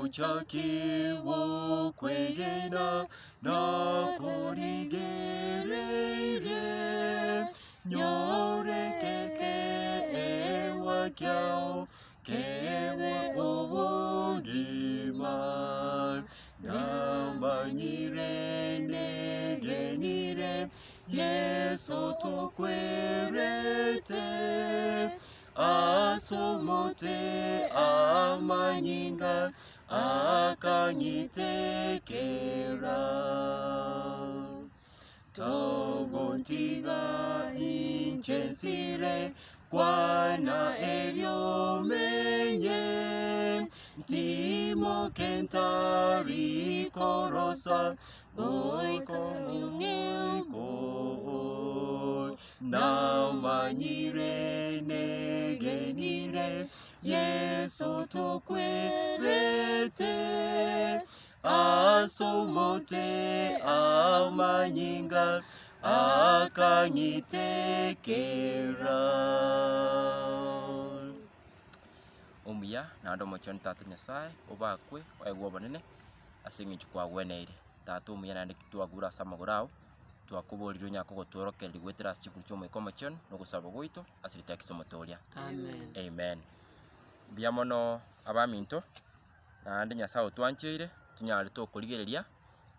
Omochaki bw'okwegena nakorigereirie, nyore ekeegwa kiao kebe obogima. Namanyire negenire Yeso tokwerete. As'omote amanyinga akanyitekera. Togontiga inche nsire, kwana erio menye, ntimoke ntari korosa, goika ong'e Namanyire negenire Yeso tokwerete, As'omote amanyinga akanyitekera. Omuya naende omochenu Tata Nyasaye, obakwe oegwe obonene ase eng'encho kwagweneire. Tata omuya naende ki twagure ase amagoro ao, twakoborire onyare kogotworokereria goetera ase chinguru chia Omoika Omochenu na ogosaba gwaito ase rieta ria Kristo Omotoria. Amen. Amen. Mbuya mono abaminto, naende Nyasaye otwancheire tonyare tokorigereria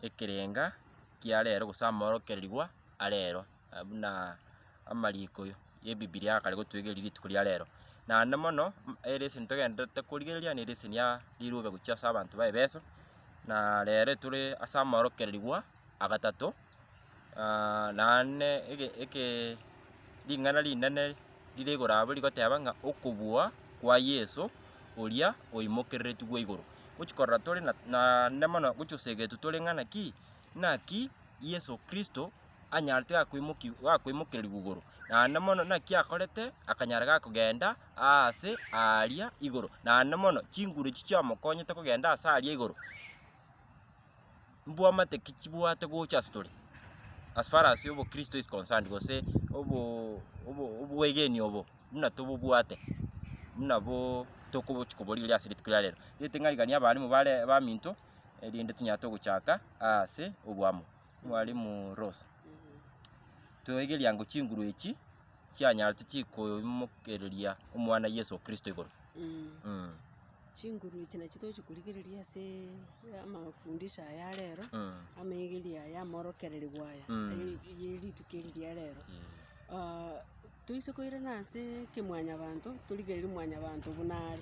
ekerenga kia rero gose amorokererigwa a rero buna amariko ya ebibilia akare gotwegeria rituko ria rero. Naende mono, eleseni togendererete korigereria na eleseni ya rirube gochia ase abanto ba Efeso. Na rero tore ase amorokererigwa agatato, naende ege eke ring'ana rinene rire igoro abwo rigoteba ng'a okobua kwa Yeso oria oimokereretigwe igoro. Gochi korora tore na naende mono gochi gosegetwa tore ng'a naki, naki Yeso Kristo anyarete gakoimoki gakoimokererigwa igoro, naende mono naki akorete akanyara gakogenda aase aaria igoro, naende mono chinguru echi chiamokonyete kogenda ase aria igoro, mbwamate ki chibwate gocha ase tore as far as obokristo is concerned gose obo obo obwegeni obo buna tobobwate, buna boo tokobochi koborigereria ase rituko ria rero. Riete ng'a rigani abalimu bare baminto, erinde tonyare togochaka aase oboamo. Mwalimu Rose, toegeria ango chinguru echi chianyarete chikoimokereria omwana Yeso Kristo igoro. Chinguru echi nachio togochi korigereria aseee amafundisho aya a rero, amaigerio aya amorokererigwa aya ye rituko eri ria rero. Toise koirana ase ekemwanyabanto, torigererie mwanyabanto buna are.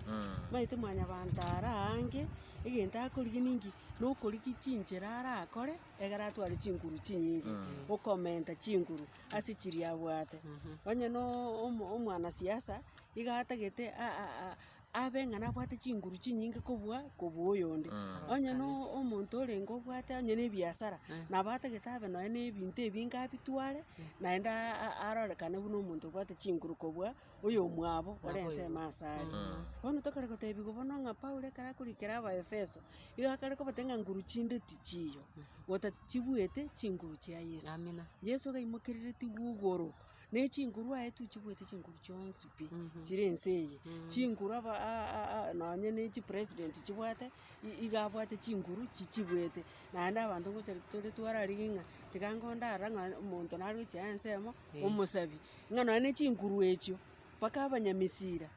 Omanyete mwanyabanto are aange, egento akorigia ninki? Na okorigia chinchera arakore, egere atware chinguru chinyinge, okomenta chinguru ase chiria abwate. Onye na omo omwanasiasa, iga atagete a- a- abe ng'a nabwate chinguru chinyinge kobua kobua oyonde. Onye na omonto orenge obwate onye na ebiasara, nabo atagete abe nonye na ebinto ebinge abitware, naende aa arorekane buna omonto obwate chinguru kobua oyomwabo ore ensemo ase are. Bono tokare gotebiwa bono ng'a Paulo ekero akorikera Abaefeso, igo akare kobatebia ng'a nguru chinde tichiyo, gotachibuete chinguru chia Yeso. Yeso iga aimokereretigwe igoro. Ne chinguru aye tochibuete chinguru chionsi pi, chire ense eye, chinguru aba aa nonye na echipresident chibwate, i- iga abwate chinguru chichibuete. Naende abanto ngocha tore twararigia ng'a tiga ngonde aroro ng'a omonto nare gochia ensemo, omosabi, ng'a nonye na chinguru echio, mpaka abanyamesira,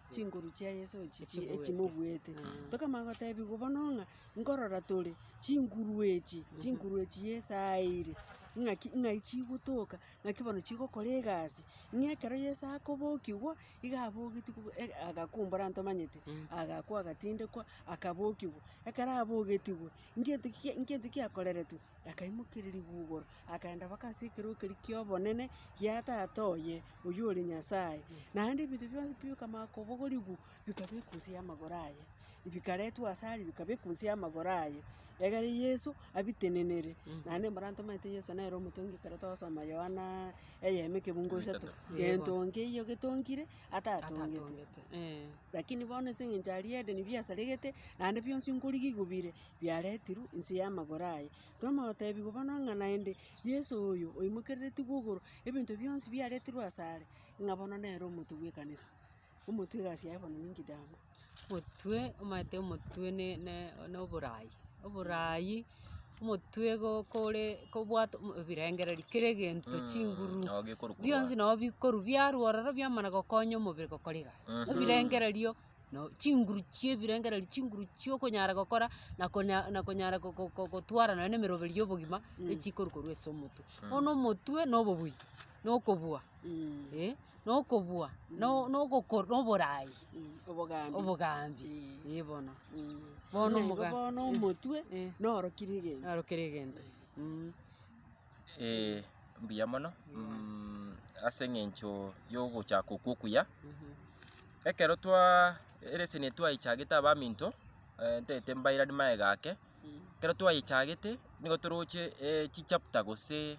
chinguru chia yeso echi echimobuete. Tokamanya gotebiwa bono ng'a, nkorora tore, chinguru echi, chinguru echi yeso aeire, ng'aki ng'ai chigotoka. Naki bono chigokora egasi, ng'a ekero Yeso akobokigwa, iga abogetigwe e- agakumbora ntomanyete, agakwa agatindekwa, akabokigwa. Ekero abogetigwe, ngento ki ngento ki akoreretwe, akaimokererigwa igoro, akaenda mpaka ase ekerogo keria kia obonene, gia tata oye, oywo ore Nyasaye. Naende ebinto bionsi pi bikamanya kobogorigwa, bikabekwa inse ya amagoro aye, bikaretwa ase aria bikabekwa inse ya amagoro aye, egere Yeso abitenenere. Naende mbora ntomanyete Yeso nere omotongi ekero togosoma Yohana eyemo ekebungo isato, gento nkeiyo getongire atatongete. Atatongete, eh. Lakini bono ase eng'encho aria Edeni biasaregete, naende bionsi nkorigigwa bire, biaretirwe inse ya amagoro aye. Twamanya gotebiwa bono ng'a naende, Yeso oyo oimokereretigwe igoro, ebinto bionsi biaretirwe asare, ng'a bono nere omotwe bwa ekanisa. Omotwe egasi yaye bono ninki dama? Omotwe omanyete omotwe ne ne na oborai, oborai, omotwe gokore kobwate omo ebirengereri kera egento chinguru, Nabo gekorwa korwa bionsi nabo bikorwa biarwa ororo biamana gokonya omobere gokora egasi. Ebirengererio no chinguru chia ebirengererio chinguru chia okonyara gokora na konya na konyara ko- ko gotwara nonye na emeroberi ya obogima, echikorwa korwa ase omotwe. Bono omotwe na obobui, na okobua eh, na okobua, na na ogokor na oborai, Obogambi. obogambi, Eh. eh bono. Bono Buna igo omoga bono omotwe, eh. noro kera egento. Noro kera egento mh. Mbuya mono, ase eng'encho ya ogochaka okwo okuya, ekero twaa eleseni eye twayechagete abaminto, ntagete mbairani magega ake, ekero twayechagete, nigo toroche chichapter gose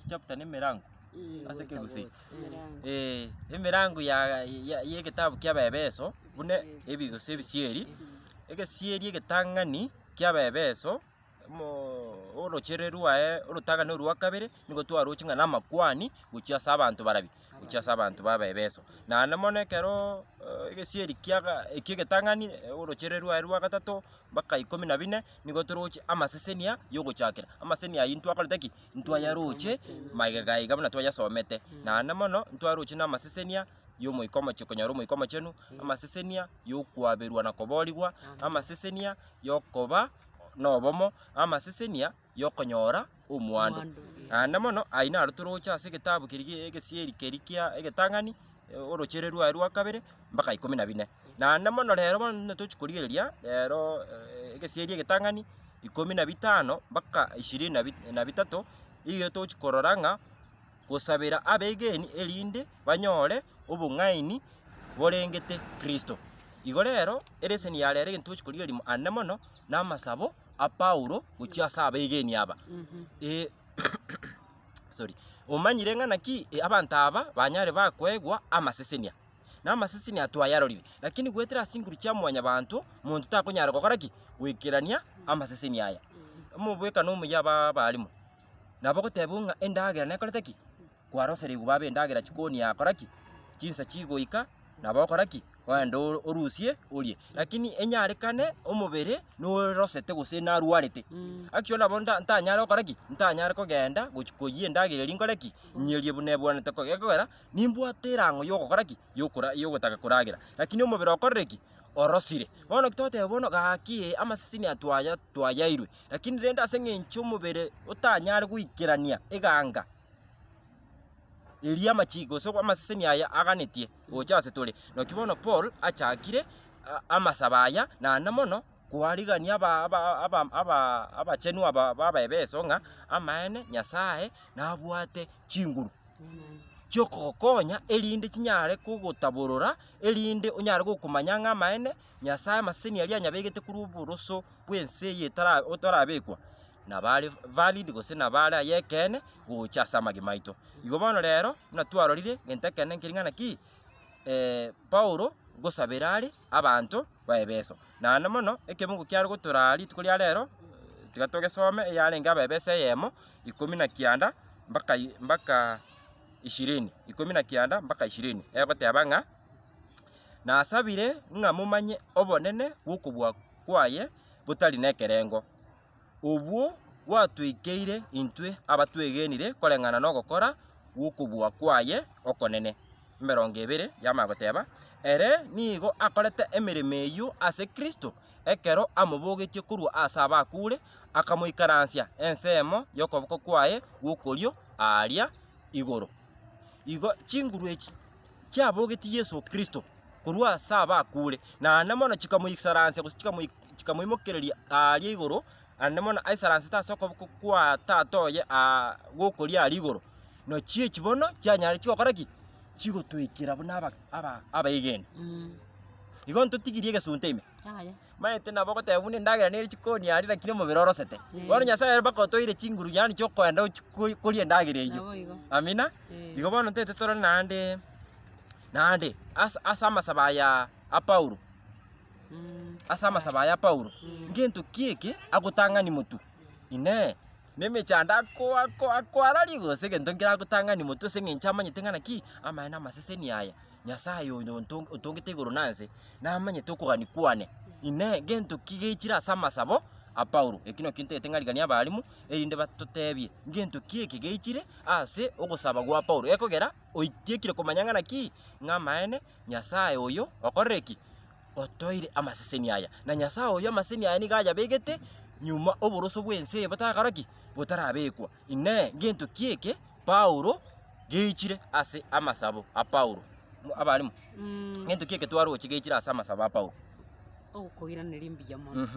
chichapter na emerango ase ekegusii, emerango ya ya ya egetabu kia abaebeso buna ebi gose ebisieri, egesieri egetang'ani kia abaebeso omooo orochere rwaye orotang'ani orwa kabere, nigo twaroche ng'a namakwani gochia ase abanto barabi, gochia ase abanto ba abaebeso. Naende mono ekerooo egesieri kiaga ekia egetang'ani orochere rwaye rwa gatato mpaka ikomi na bine, nigo toroche amasesenia ya ogochakera, amasesenia aywo ntwakorete ki? Ntwayaroche magega iga buna twayasomete. Naende mono, ntwaroche na amasesenia ya omoika omochenu konyora omoika omochenu, amasesenia ya okwaberwa na koborigwa, amasesenia ya okoba na obomo, amasesenia ya okonyora omwando. Naende mono, aywo naro toroche ase egetabu keria gie egesieri keria kia egetang'ani, orochere rwaye rwa kabere, mpaka ikomi na bine. Naende mono rero bono tochi korigereria, rero egesieri egetang'ani, ikomi na bitano mpaka ishirini na bi- na bitato, igo tochi korora ng'a gosabera abegeni erinde banyore obong'aini borengete Kristo. Igo rero, eleseni ya rero egento tochi korigereria ande mono, na amasabo a Paulo gochia ase abegeni aba. Sorry, omanyire ng'a naki abanto aba banyare bakoegwa amasesenia, na amasesenia twayarorire, lakini goetera ase chinguru chia mwanyabanto, monto takonyara gokora ki? Goikerania amasesenia aya. Omobwekano omuya aba abalimu, nabo ogoteba ng'a endagera nekorete ki? Kwaroserigwe babe endagera chikoni yakora ki? Chinsa chigoika, nabo okora ki? Ogende oro orusie orie. Lakini enyarekane omobere norosete gose narwarete, actually nabo nta ntanyare gokora ki? Ntanyare kogenda gochia koyia endagera eria nkore ki? Nyerie buna ebwenerete ko gekogera, nimbwate erang'o ya ogokora ki? Ya okora ya ogotaka koragera. Lakini omobere okorire ki? Orosire. Bono ekio togoteba bono gaki ee amaseseni aya twaya twayairwe, lakini rende ase eng'encho omobere otanyare goikerania eganga. Erio amachiko gose amaseseni aya aganetie gocha ase tore. Naki bono Paul achakire amasabo aya naende mono koarigania aba aba aba aba abachenu aba ba Abaefeso ng'a amaene Nyasaye nabwate chinguru chiokogokonya erinde chinyare kogotaborora erinde onyare gokomanya ng'a amaene Nyasaye amaseseni aria anyabegete korwa oboroso bw'ense eye etara otarabekwa. Nabo are valid gose nabo are ay'ekeene gocha ase amagima aito. Igo bono rero, buna twarorire, gento ekeene nkeri ng'a naki, Paulo ngosabera are abanto ba Efeso. Naende mono, ekemungu kiare gotoraa rituko ria rero, tiga togesome eyarenge Abaefeso eyemo, ikomi na kianda, mpaka i mpaka ishirini, ikomi na kianda mpaka ishirini, egoteba ng'a, nasabire ng'a momanye obonene bw'okobua kwaye botari nekerengo. Obwo gwatoikeire intwe abatwegenire koreng'ana nogokora gw'okobua kwaye okonene. Emerongo ebere yamanya goteba, Ere nigo akorete emeremo eyio ase Kristo, ekero amobogetie korwa ase abakure, akamoikaransia ensemo y'okoboko kwaye gw'okorio aaria igoro. Igo chinguru echi chiabogetie Yeso Kristo korwa ase abakure, naende mono chikamoisaransia gose chikamoi chikamoimokereria aaria igoro, naende mono aisaransete ase okoboko kwa tata oye aa gokoria aria igoro. Nochio echi bono chianyare chigokora ki? Chigotoikera buna aba aba abaegeni. Igo ntotigirie egesunte ime. Yaya. Maete nabo ogoteba buna endagera nere chikoni aria lakini omobere orosete. Bono Nyasaye ere mpaka otoire chinguru yaani chiokoenda ochie ko- koria endagera eyio. Nabo igo. Amina. Eh. Igo bono ntaete torore naende naende ase ase amasabo aya a Paulo, ase amasabo aya a Paulo, ngento ki eke agotang'ani motwe? Inee! Nemechando ako ako akoararia gose egento nkere agotang'ani motwe ase eng'encho amanyete ng'a naki, amaene amaseseni aya. Nyasaye oyo onto otongete igoro na nse, namanyete okogania kwane, inee ngento ki gechire ase amasabo a Paulo? Eki naki ntagete ng'ariganie abalimu, erinde batotebie, ngento ki eke gechire ase ogosaba gwa Paulo, ekogera oitiekire komanya ng'a naki, ng'a amaene Nyasaye oyo okorire ki? Otoire amaseseni aya. Na Nyasaye oyo amaseseni aya nigo ayabegete nyuma oboroso bw'ense eye botarakora ki? Botarabekwa. Inee! Ngento ki eke Paulo geichire ase amasabo a Paulo? Abalimu, ngento ki eke twaroche geichire ase amasabo a Paulo? Okoiraneria mbuya mono.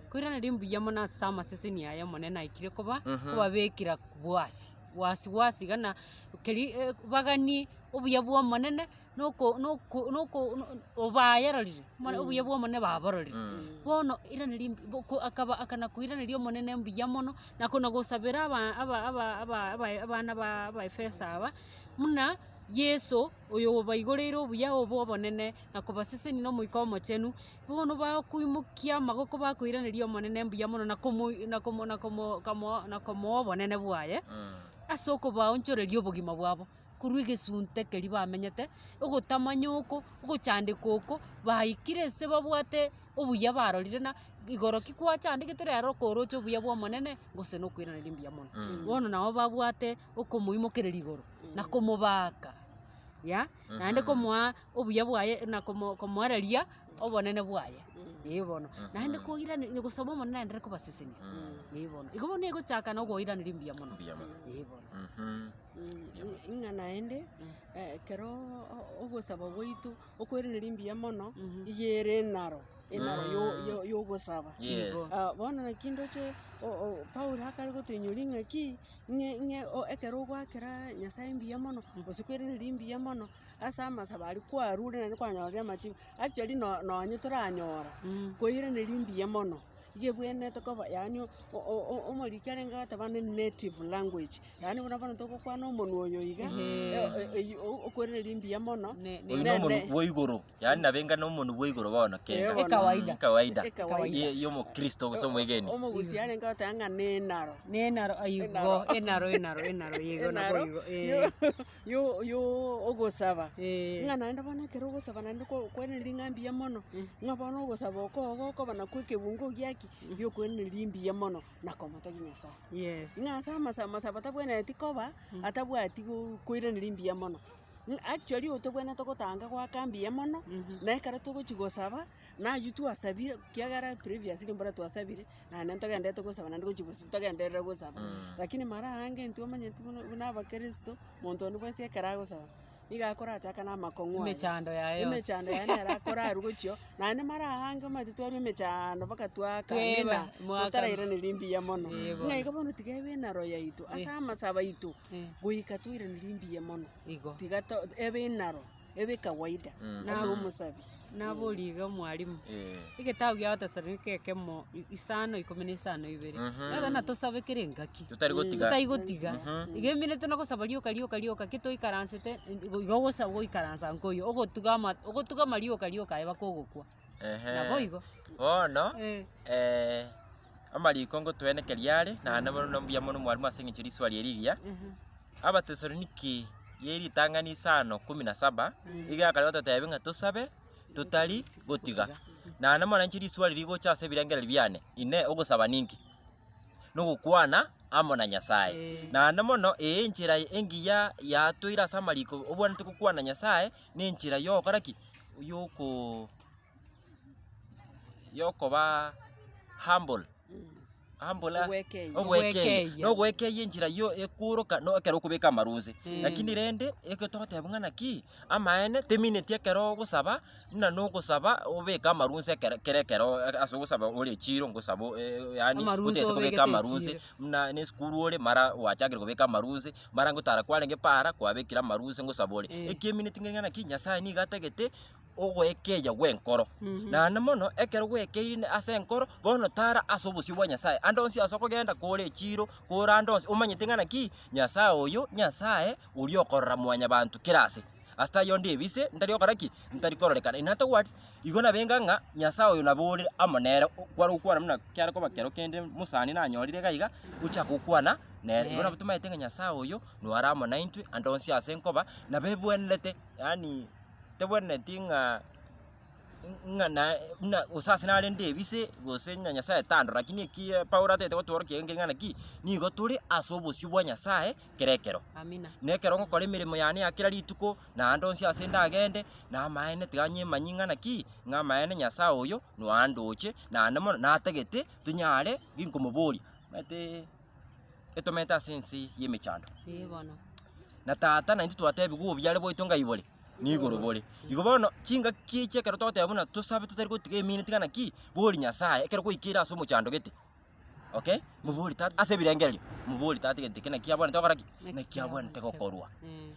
Koiraneria mbuya mono ase amaseseni aya Omonene aikire koba, kobabekera bwasi, wasi wasi iga na keri baganie obuya bwa Omonene. noko noko noko obayerorire, omone obuya bwa omonene babororire. Bono iraneria mb boko akaba akana koiraneria omonene mbuya mono, na kona gosabera aba aba aba aba aba abana ba abaefeso aba, muna Yeso oyo obaigoreire obuya obo obonene, na kobasesenia na omoika omochenu, bono bakoimokia amagoko bakoiraneria omonene mbuya mono na komo na komo na komo komo na komoa obonene bwaye, ase okobaonchoreria obogima bwabo. Korwa egesunte keria bamenyete, ogotamanya oko, ogochandeka oko, baikire ase babwate obuya barorire na igoro ki kwachandegete rero okoroche obuya bwa omonene, gose na okoiraneria mbuya mono. Bono nabo babwate okomoimokereria igoro, na komobaka ya, naende komoa obuya bwaye na komo komoereria obonene bwaye, eh bono. Naende koirane gosaba omonene aenderere kobasesenia, eh bono. Igo bono egochaka na okoiraneria mbuya mono, Mbuya mono. eh bono. Ng'a naende, ekero ogosaba gwaito okoiraneria mbuya mono, iga ere enaro, enaro yo- yo- ya ogosaba. Yes. Bono naki ndoche o- o Paulo akare gotoinyoria ng'aki, ng'e ng'e o ekero ogoakera Nyasaye mbuya mono, gose koiraneria mbuya mono, ase amasabo aria kwarure naende kwanyorire amachibu, actually no nonye toranyora, koiraneria mbuya mono. Iga ebwenerete koba yaani omoriki arenge goteba ne native language, yaani buna bono togokwana omonwe oyo iga, eywo okoiraneria mbuya mono, Ne- ne- Oyio ne- na omonwe ne- bwa igoro, yaani nabo enga na omonwe bwa igoro bono kenga. Eh, bono. Ekawaida. Ekawaida. Ekawaida. Ye- ya omokristo gose omwegeni. Omogusia arenge goteba ng'a nenaro. Nenaro aigo, enaro enaro enaro igo nabo Enaro igo eh. yo yo ogosaba, Eh. ng'a naende bono ekero ogosaba naende ko koiraneria ng'a mbuya mono, ng'a bono ogosaba oko ogokoba nakwo ekebungo giaki, giokoiraneria mbuya mono na komotogia Nyasaye. Yes. Ng'a ase amasa amasabo tabwenereti koba, atabwati go koiraneria mbuya mono. Ng'a actually otobwenerete gotanga goaka mbuya mono, na ekero togochi gosaba, na aywo twasabire kiagera previously mbora twasabire, naende ntogenderete gosaba naende gochia bosio togenderere gosaba. Lakini mara aange intwe omanyete buna buna abakristo, monto onde bwensi ekero agosaba, nigo akorachaka na amakong'u aye. Emechando yaye yonsi. Emechando yaye nere akorarwa gochio, naende mara aange omanyete twarwa emechaando mpaka twaka Tweba, ng'ina, mwaka totarairaneria mbuya mono. Eh, bono. Ng'a igo bono tiga ebe enaro yaito, ase amasabo aito, Eh. goika toiranerie mbuya mono. Igo. Tiga to ebe enaro. ebe kawaida ase omosabi. Naboria iga omwalimu, Eh. egetabu gia Wathesalonike ekemo isano ikomi na isano ibere, nero natosabe kera engaki, Totari gotiga. totari gotiga, iga eminete nogosaba rioka rioka rioka ki toikaransete igo ogosaba goikaransa nkoiyo, ogotuga ama ogotugama rioka rioka aye baka ogokwa, Ehe. nabo igo. Bono, Eh. amariko ngotwenekeria are, naende bono mbuya mono mwalimu ase eng'encho riswali eri rigiya. Abatesaloniki ye ritang'ani isano kumi na saba, iga akare gototebia ng'a tosabe totari gotiga. Naende mono inche riswali rigocha ase ebirengererio biane, inee ogosaba ninki? Nogokwana amo na Nyasaye. Naende mono ee enchera engiya yatoire ase amariko obwenerete gokwana na Nyasaye, na enchera yogokora ki? Yokoo yokoba humble. Humble a- Ogwekeyia. ogwekeyia Ogwekeyia. na ogwekeyia enchera yo ekworoka no ekero okobeka amaruse. Lakini rende, eke togoteba ng'a naki, amaene temineti ekero ogosaba, buna na ogosaba obeke amaruse ekere kera ekero ase ogosaba ore echiro ngosaba yaani Amaruse otagete obegete kobeka amaruse, echiro. buna na esukuru ore mara gwachakire kobeka amaruse, mara ngotara kwarenge para kwabekire amaruse ngosaba ore. Eh. Ekemineti ng'a naki, Nyasaye nigo atagete. ogoekeia gw'enkoro. Naende mono, ekero gwekeirine ase enkoro, bono tara ase obosio bwa Nyasae. Ande onsi ase okogenda, kore echiiro, kore ande onsi, omanyete ng'a naki, Nyasae oyo, Nyasae oria okorora mwanyabanto kera ase. Ase taiyo onde ebise, ntari gokora ki? Ntari kororekana. In other words, igo nabenga ng'a Nyasae oyo nabo ore amo nere, kware gokwana buna kiare koba kero kende mosani nanyorire iga iga, ochake gokwana nere. Igo nabo tomaete ng'a Nyasae oyo, noare amo naintwe, ande onsi ase nkoba, nabo ebwenerete yaani. Tebwenereti ng'a ng'a na buna gose ase narende ebise, gose ng'a Nyasaye tandora lakini eki Paulo atagete gotworokia iga ng'a naki, nigo tore ase obosio bwa Nyasaye kera ekero. Amina. Na ekero ngokora emeremo yane ya kera rituko, naende onsi ase ndagende, na amaene tiga nyemanyie ng'a naki, ng'a amaene Nyasaye oyo noandoche, naende mono natagete tonyare ginkomoboria, omanyete etomete ase ense ya emechando. Ee bono. Na tata naintwe twatebiwa obiare bwaito ngai bore, nigoro bore. Igo bono, chingaki echi ekero togoteba buna tosabe totari gotiga emino tiga naki, bori Nyasaye ekero gwaikeire ase omochando gete, okay, mobori tata ase ebirengererio, mobori tata egento eke naki abwenerete gokora ki? Naki abwenerete gokorwa.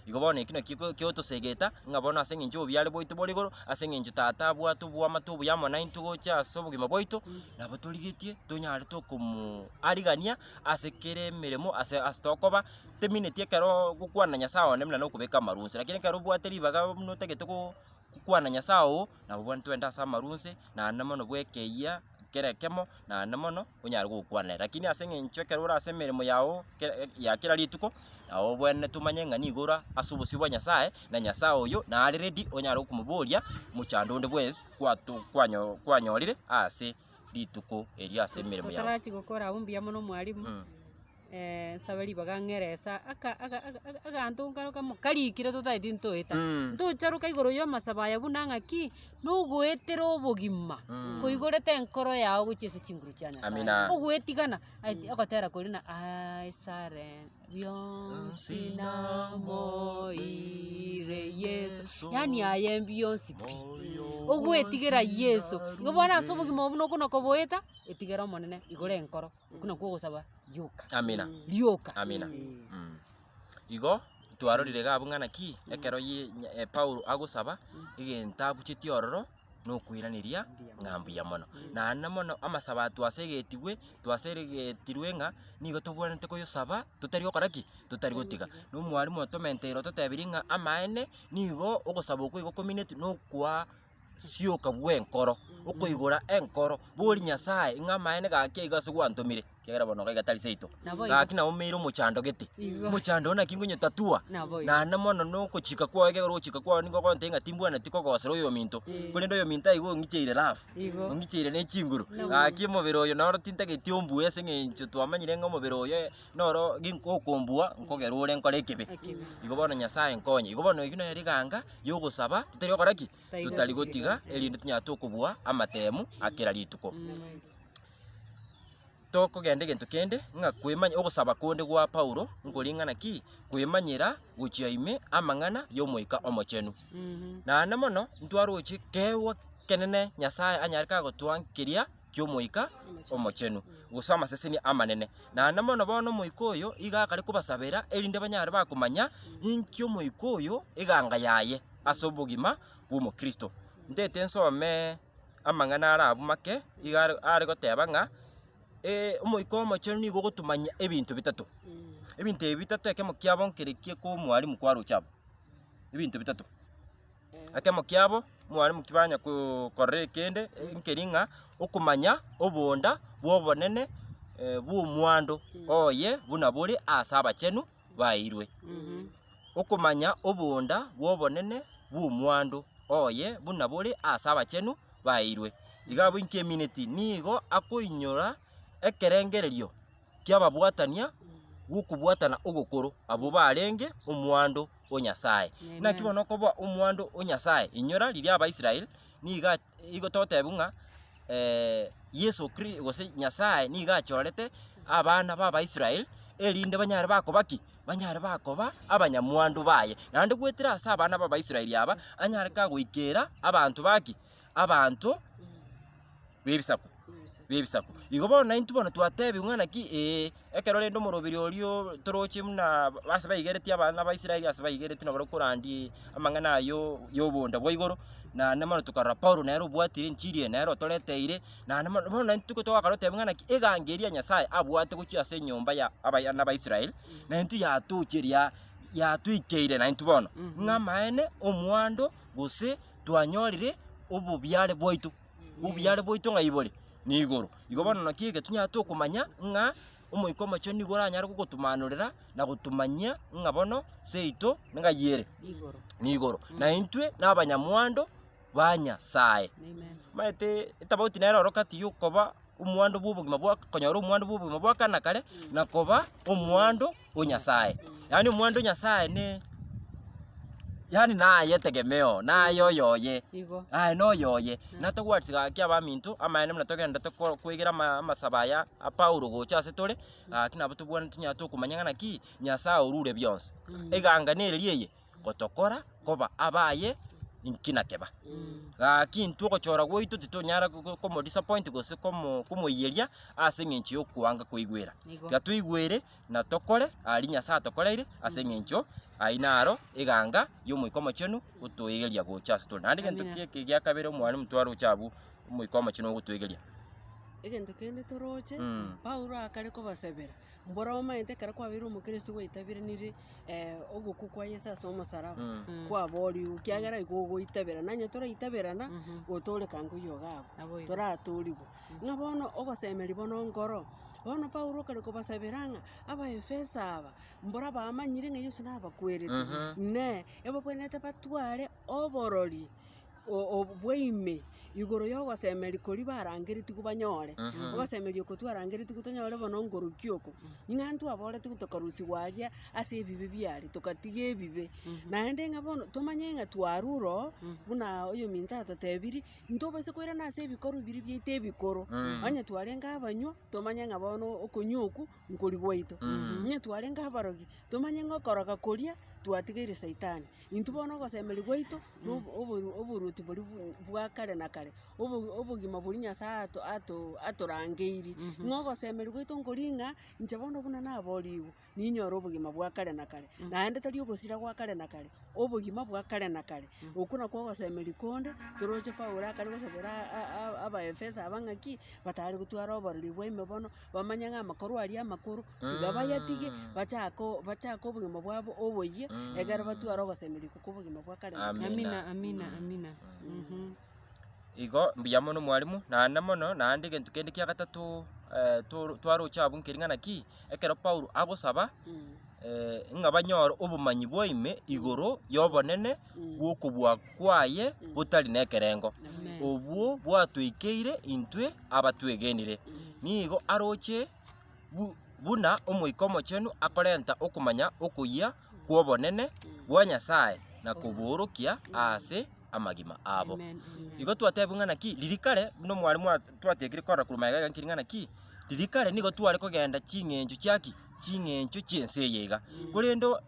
Igo bono eki nakio ko kiotosegeta, ng'a bono ase eng'encho obobiare bwaito bore igoro, ase eng'encho tata abwate oboamate obuya amo naintwe gocha ase obogima bwaito, nabo torigetie tonyare tokomo arigania ase kera emeremo ase ase tokoba, temineti ekeroo gokwana na nyasaye one buna nokobeka amarunse, lakini ekero obwate ribaga buna otagete go gokwana nyasaye oo, nabo bono togende ase amarunse, naende mono bwekeyia kera ekemo, naende mono onyare gokwanera. Lakini ase eng'encho ekero ore ase emeremo yago kera ya kera rituko, nabo obwenerete omanye ng'a nigo ore ase obosio bwa nyasaye, na nyasaye oyo nare ready onyare gokomoboria mochando onde bwensi kwato kwanyo kwanyorire ase rituko erio ase emeremo yago. Totarachi gokora abwo mbuya mono mwalimu. Nsabe ribaga ng'eresa aka aka aka aganto nkaro kamo karikire totaeti ntoeta. Ntocharoka igoro ya amasabo aya buna ng'aki, nogoetera obogima, koigorete enkoro yago gochia ase chinguru chia Nyasaye. Amina. Ogoetigana, aeti ogotera koria na I surrender bionsi namoire Yeso, yaani aye mbionsi pi, ogoetigera Yeso. Igo bono ase obogima obo buna okona koboeta, etigera omonene igoro enkoro. Okwo nakwo ogosaba rioka. Amina. Rioka. Amina. Mm. Igo twarorire iga abwo ng'a naki, ekero ye nya- eh, Paulo agosaba, egento abuchetie ororo, na okoiraneria ng'a mbuya mono. Naende mono amasabo aya twasegetigwe, twaseregetirwe ng'a nigo tobwenerete koyosaba totari gokora ki? Totari gotiga. Na omwalimu otomenteire ototebirie ng'a amaene, nigo ogosaba okwo igo komineti na okwa sioka bw'enkoro, okoigora enkoro, bori Nyasaye ng'a amaene gaki aiga ase gwantomire, ekiagera bono iga tari seito. Naboigo. Gaki naumeire omochando gete, Igo. omochando oyo naki nkonyotatua, Naboigo. naende mono na ogochika kwaye ekero ogochika kwaye nigo ogontebia ng'a timbwenereti kogosera oyominto, korende oyominto aiga ong'icheire rough, Igo. ong'icheire ne chinguru, Nabo. gaki omobere oyo noro tintageti ombue ase eng'encho twamanyire ng'a omobere oyo noro ginkokombua nkogera ore nkore ekebe. Ekebe. Igo bono Nyasaye nkonye, igo bono eywo nere riganga yogosaba totari gokora ki? Totari gotiga erinde tonyare tokobua amatemu a kera rituko. Tokogenda egento kende ng'a kwemanya ogosaba konde gwa Paulo nkori ng'a naki, kwemanyera gochia ime amang'ana y'Omoika Omochenu. Naende mono ntwaroche keegwa kenene Nyasaye anyare kagotoankeria ki'Omoika Omochenu, gose amaseseni amanene. Naende mono bono Omoika oyo iga akare kobasabera erinde banyare bakomanya inki Omoika oyo eganga yaye ase obogima bw'omokristo. Ntete nsome amang'ana are abwo make, iga are are goteba ng'a Omoika Omochenu nigo ogotomanyia ebinto bitato. Ebinto ebi bitato ekemo kiabo nkerekie ko omwalimu kwaroche abwo, ebinto bitato. Ekemo kiabo, omwalimu kibanya koo korora ekende, nkeri ng'a okomanya obonda bwa obonene bwa omwando oye buna bore ase abachenu baeirwe. Okomanya obonda bwa obonene bwa omwando oye buna bore ase abachenu baeirwe. Iga abwo inki emineti? Nigo akoinyora ekerengererio ki'ababwatania bw'okobwatana ogokoro, abwo barenge omwando o Nyasae. Naki bono okoboa omwando o Nyasae, inyora riria Abaisrael nigo igo togotebwa ng'a Yeso Kri gose Nyasae nigo achorete abana ba abaisrael erinde banyare bakoba ki? Banyare bakoba abanyamwando baye. Naende goetera ase abana ba abaisraeli aba, anyare kagoikera abanto ba ki? Abanto b'ebisaku. B'ebisaku. Igo bono naintwe bono twatebigwa ng'a naki ee, ekero rende omoroberi oria oo toroche buna ase baigeretie abana ba Israeli ase baigeretie nabo bakorandia amang'ana aywo ya obonda bwa igoro, naende mono tokarora Paulo nere obwatire enchiri eye nere otoreteire, naende mono bono naintwe toke togakora goteba ng'a naki egango eria Nyasaye abwate gochia ase enyomba ya abana ba Israel, naintwe yatocheria ya yatoikeire naintwe bono, ng'a amaene omwando gose twanyorire obobiare bwaito. Obuya bwaito ng'ai bore? Nigoro. Igo bono naki eke tonyare tokomanya ng'a. Omoika Omochenu nigo oranyare gogotumanorera na gotomanyia ng'a bono seito ng'ai ere? Igoro. Nigoro. Na intwe na abanyamwando ba Nyasaye. Amen. Omanyete etabauti nere oro kati ya okoba omwando bwa obogima bwa konyora omwando bwa obogima bwa kare na kare, na koba omwando o Nyasaye. Yaani omwando o Nyasaye ne yaani naye etegemeo, naye oyoye, Igo. aye na oyoye. Natogwati gaki abaminto, amaene buna togenderete ko koegera ama amasabo aya a Paulo gocha ase tore, gaki nabo tobwenerete tonyare tokomanya ng'a naki, Nyasaye orure bionsi. Eganga nereri eye, gotokora koba abaye inki na keba. Gaki intwe ogochora gwaito titonyara ko- ko- komodisappoint gose komo komoiyeria ase eng'encho ya okoanga koigwera. Igo. Tiga toigwere na tokore aria Nyasaye atokoreire ase eng'encho ayio naro eganga ya Omoika Omochenu gotoegeria gocha ase tore. Naende egento Amina. kieke gia kabere omwalimu twaroche abwo Omoika Omochenu ogotoegeria. Egento kende toroche, Paulo akare kobasabera, mboro omanyete ekero kwabeire omokristo gwaitaberanire ogokwa kwa Yeso ase omosaraba, kwaborigwe ekiagera igo ogoitabera, nonye toraitaberana, gotoreka nkoiyo iga abwo, Naboigo. toratorigwe. Ng'a bono ogosemeria bono nkoro, bono Paulo okare kobasabera ng'a abaefeso aba, mbora bamanyire ng'a Yeso nabakwerete, inee, ebabwenerete batware oborori o- bwa ime, igoro ya ogosemeria koria barangeretigwe banyore, ogosemeria oko twarangeretigwe tonyore bono nkorokia oko, ng'a ntwaboretigwe tokarusiwa aria ase ebibe biaria, tokatiga ebibe. Naende ng'a bono tomanye ng'a twarure oo, buna oyominto atotebirie, ntobaisa koirana ase ebikorwa biria biaito ebikoro, onye twarenge abanywa, tomanye ng'a bono okonywa okwo nkori gwaito. Onye twarenge abarogi, tomanye ng'a okoroga koria twatigeire saitani. Intwe bono ogosemeria gwaito, na obo oboru oboruoti boria bu bwa kare na kare, obo obogima boria Nyasaye ato ato atorangeirie, ng'a ogosemeria gwaito nkori ng'a, inche bono buna naborigwe, ninyore obogima bwa kare na kare. Naende tari ogosira gwa kare na kare, obogima bwa kare na kare. Okwo nakwo ogosemeria konde, toroche Paulo akare gosabera a- a- abaefeso aba ng'aki, batare gotwara oborori bwa ime bono, bamanye ng'a amakorwa aria amakoro, tiga bayatige, bachake o bachake obogima bwabo oboyia, ekero batware ogosemeria kwa obogima bwa kare na kare. Amina, amina, amina. Mhm. Igo mbuya mono mwalimu, naende mono, naende egento kende kia gatato toro twaroche abwo nkeri ng'a naki, ekero Paulo agosaba ng'a banyore obomanyi bwa ime igoro ya obonene bwa okobua kwaye botari na ekerengo, Amen. obwo bwatoikeire intwe abatwegenire. Nigo aroche bu buna Omoika Omochenu akorenta okomanya okoyia kw'obonene bwa Nyasae na koboorokia aase amagima abo. Amen, amen. Igo twatebwa ng'a naki, riria kare buna omwalimu a twatekire korora korwa magega iga nkeri ng'a naki, riria kare nigo tware kogenda ching'encho chia ki? Ching'encho chi'ense eye iga. Korende o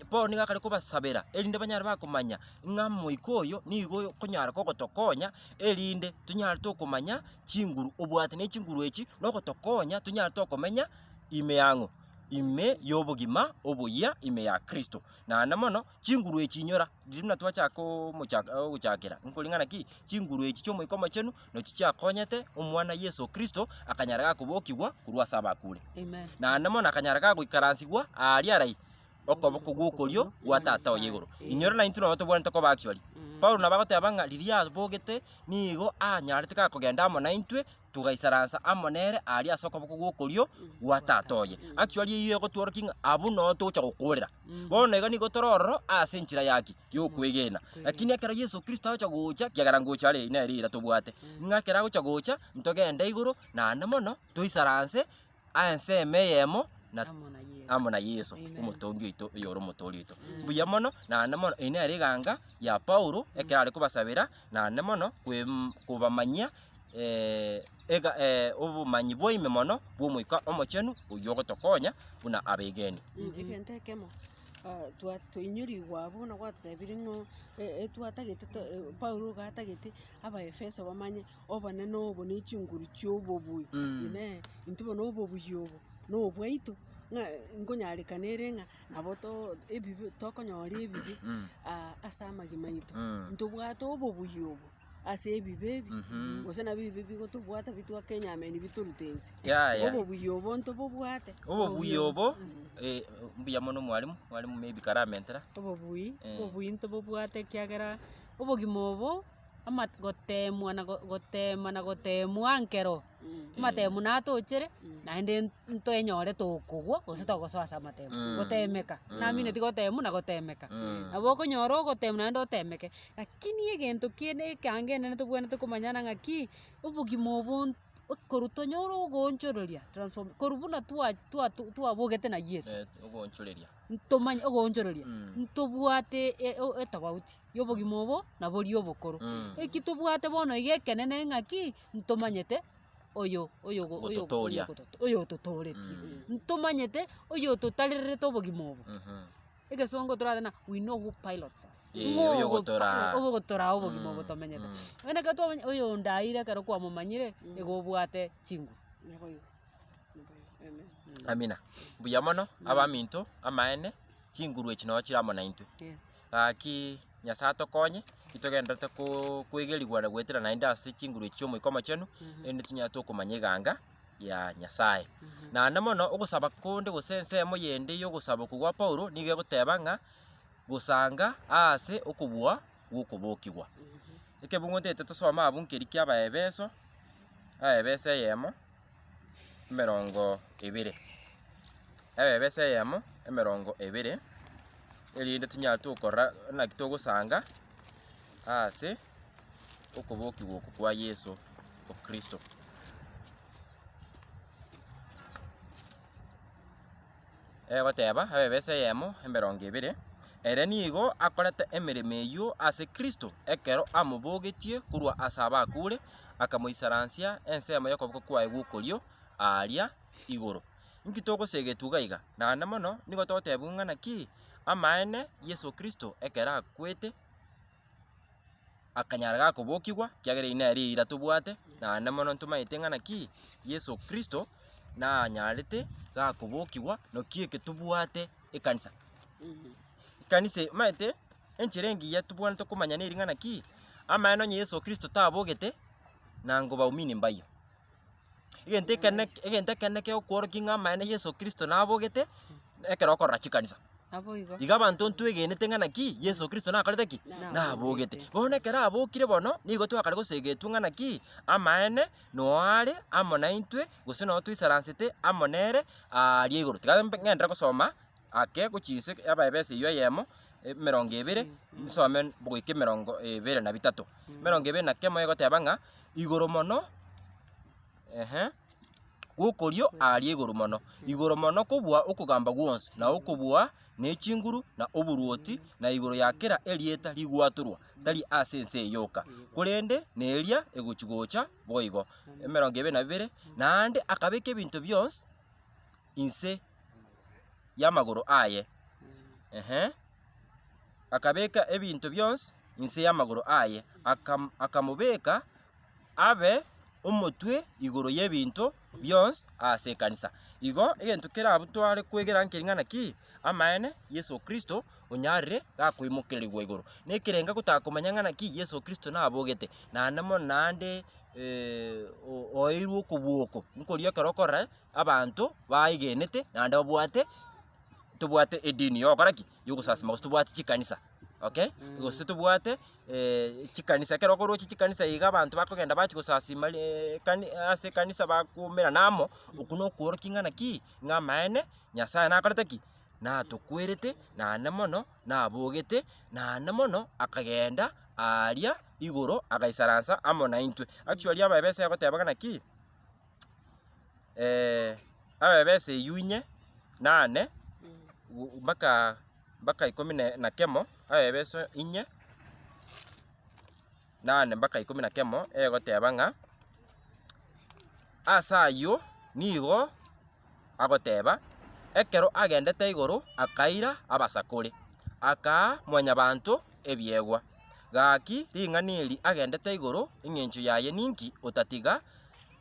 Paulo nigo akare kobasabera erinde banyare bakomanya ng'a omoika oyo nigo okonyara kogotokonya erinde tonyare tokomanya chinguru obwate ne chinguru echi nogotokonya tonyare tokomenya ime yang'o? Ime y'obogima oboyia ime ya Kristo. Naende mono, chinguru echi inyora, riria buna twachaka omochaka ogochakera, nkori ng'a naki, chinguru echi chia omoika omochenu, nochi chiakonyete omwana Yeso Kristo, akanyara gakobokigwa korwa ase abakure. Amen. Naende mono akanyara gagoikaransigwa aaria arai, okoboko gw'okorio gwa Tata oye igoro. Inyora naintwe nabo tobwenerete koba actually. Paulo nabo agoteba ng'a riria abogete, nigo anyarete gakogenda amo naintwe, togaisaransa amo nere aria ase okoboko gw'okorio gwa Tata oye. Actually eyio egotworokia ng'a abwo noo togocha gokorera. Bono iga nigo tore ororo ase enchera ya ki? Ya okwegena. Lakini ekero Yeso Kristo agocha gocha, ekiagera ngocha are nere riira tobwate, ng'a ekero agocha gocha, ntogende igoro naende mono toisaranse ensemo eyemo na Amo na Yeso. amo na Yeso, Amen. omotongi oito oyore omotoori oito. Mbuya mono, naende mono, eye nere eganga ya Paulo, ekero are kobasabera, naende mono kwem kobamanyia ega obomanyi bwa ime mono bwa Omoika Omochenu oywo ogotokonya buna abegeni. Egento ekemo, twa toinyorigwe abwo buna gwatotebirie ng'o etwatagete to Paulo iga atagete abaefeso bamanye obonene obo ne chinguru chia obobui, inee, intwe bono obobui obo, na obwaito, ng'a nkonyarekana ere ng'a nabo to ebibe tokonyora ebibe ase amagima aito, ntobwate obobui obo ase ebibe ebi, gose nabo ebibe bigotobwata bitwake enyameni bitorute inse. Yaya. Obobui obo ntobobwate. Obobui obo, mbuya mono mwalimu, mwalimu maybe karamentera. Obobui, Eh. obobui ntobobwate ekiagera, obogima obo. Ama goteemwa na go goteema na goteemwa nkero, amatemu natochere, naende ntoenyore tokogwa gose togosoa ase amatemu, goteemeka. Namineti gotemu na goteemeka. Nabo okonyora ogotemu naende oteemeke, lakini egento kende ekeango enene tobwenerete komanyana ng'aki, obogima obo korwa tonyore ogoonchoreria transform korwa buna twa twa twabogete na Yeso. Ogoonchoreria. Ntomanye ogoonchoreria, ntobwate e- o- etobauti ya obogima obo na boria obokoro. Eki tobwate bono iga ekenene ng'aki, ntomanyete oyo oyo oyo Gototoria. oyo ototoretie. Ntomanyete oyo ototarerete obogima obo. Egesongo torate ng'a we know who pilots us. Eh, Ng'o oyo ogo- ogotoraa. ogotoraa obogima obo tomenyete. Bono ekero twamanya oyo ondaire ekero kwamomanyire, igo obwate chinguru. Naboigo, naboigo, amen. Amina. Mbuya mono, abaminto, amaene, chinguru echi noo chire amo naintwe. Yes. Gaki Nyasae atokonye, itogenderete ko- koegerigwa na goetera naende ase chinguru echi chia omoika omochenu, erinde tonyare tokomanya eganga ya Nyasae. Naende mono, ogosaba konde gose ensemo yende ya ogosaba okwo gwa Paulo, nigo egoteba ng'a gosanga aase okobua gw'okobokigwa. Ekebungo ntagete tosome abwo nkeria kia Abaebeso, Abaebeso eyemo, emerongo ebere, Abaebeso eyemo, emerongo ebere, erinde tonyare tokorora naki togosanga aase okobokigwa oko kwa Yeso o Kristo. Egoteba, Abaebeso eyemo, emerongo ebere, Ere nigo akorete emeremo eyio ase Kristo ekero amobogetie korwa ase abakure, akamoisaransia ensemo y'okoboko kwaye gw'okorio aaria igoro. Inki togosegetwa iga iga? Naende mono nigo togotebigwa ng'a naki amaene Yeso Kristo ekero akwete, akanyara gakobokigwa, ekiagera eyio nere eira tobwate, naende mono ntomaete ng'a naki Yeso Kristo nanyarete gakobokigwa, naki eke tobwate ekanisa. Ekanisa eye omanyete, enchera engiya tobwenerete komanya neri ng'a naki, amaene onye Yeso Kristo tabogete, nango baumini mbayio. Egento ekene egento ekene kegokworokia ng'a amaene Yeso Kristo nabogete, ekero okorora chikanisa. Naboigo. Iga abanto ntwegenete ng'a naki, Yeso Kristo nakorete ki? Nabogete. Bono ekero abokire bono, nigo twakare gosegetwa ng'a naki, amaene noare amo naintwe, gose noo toisaransete amo nere aaria igoro. Tiga mbe ng'enderere gosoma ake gochia inse Abaefeso eywo eyemo, emerongo ebere, nsome goika emerongo ebere na bitato. Emerongo ebere na kemo egoteba ng'a, igoro mono ehe, gokorio aaria igoro mono, igoro mono kobua okogamba gwonsi, na okobua, ne chinguru, na oboruoti, na igoro ya kera erieta rigwatorwa, tari ase ense eye yoka, korende neria egochi-gocha boigo. Emerongo ebere na bibere, naende akabeka ebinto bionsi inse y'amagoro aye, ehe, akabeka ebinto bionsi inse y'amagoro aye, akam akamobeka abe omotwe igoro y'ebinto bionsi ase ekanisa. Igo egento kere abwo tware kwegera nkeri ng'a naki, amaene Yeso Kristo onyarire gakoimokererigwa igoro. Na ekerenga gotaka komanya ng'a naki Yeso Kristo nabogete, naende mono naende oeirwe okobua oko, nkoria ekero okorora abanto baegenete naende babwate tobwate edini yogokora ki? Yogosasima gose tobwate chikanisa, okay, gose tobwate chikanisa. Ekero okoroche chikanisa iga abanto bakogenda bachia gosasima kani ase ekanisa bakoumerana amo, okwo na okworokia ng'a naki, ng'a amaene Nyasaye nakorete ki? Natokwerete naende mono nabogete, naende mono akagenda aaria igoro agaisaransa amo naintwe. Actually abaebesa egoteba ng'a naki. Abaefeso eywo inye, nane, mpaka mpaka ikomi na na kemo, abaefeso inye, nane mpaka ikomi na kemo, egoteba ng'a, ase ayio nigo agoteba, ekero agendete igoro akaira abasakore, akaa mwanyabanto ebiegwa. Gaki ring'ana eri agendete igoro, eng'encho yaye ninki otatiga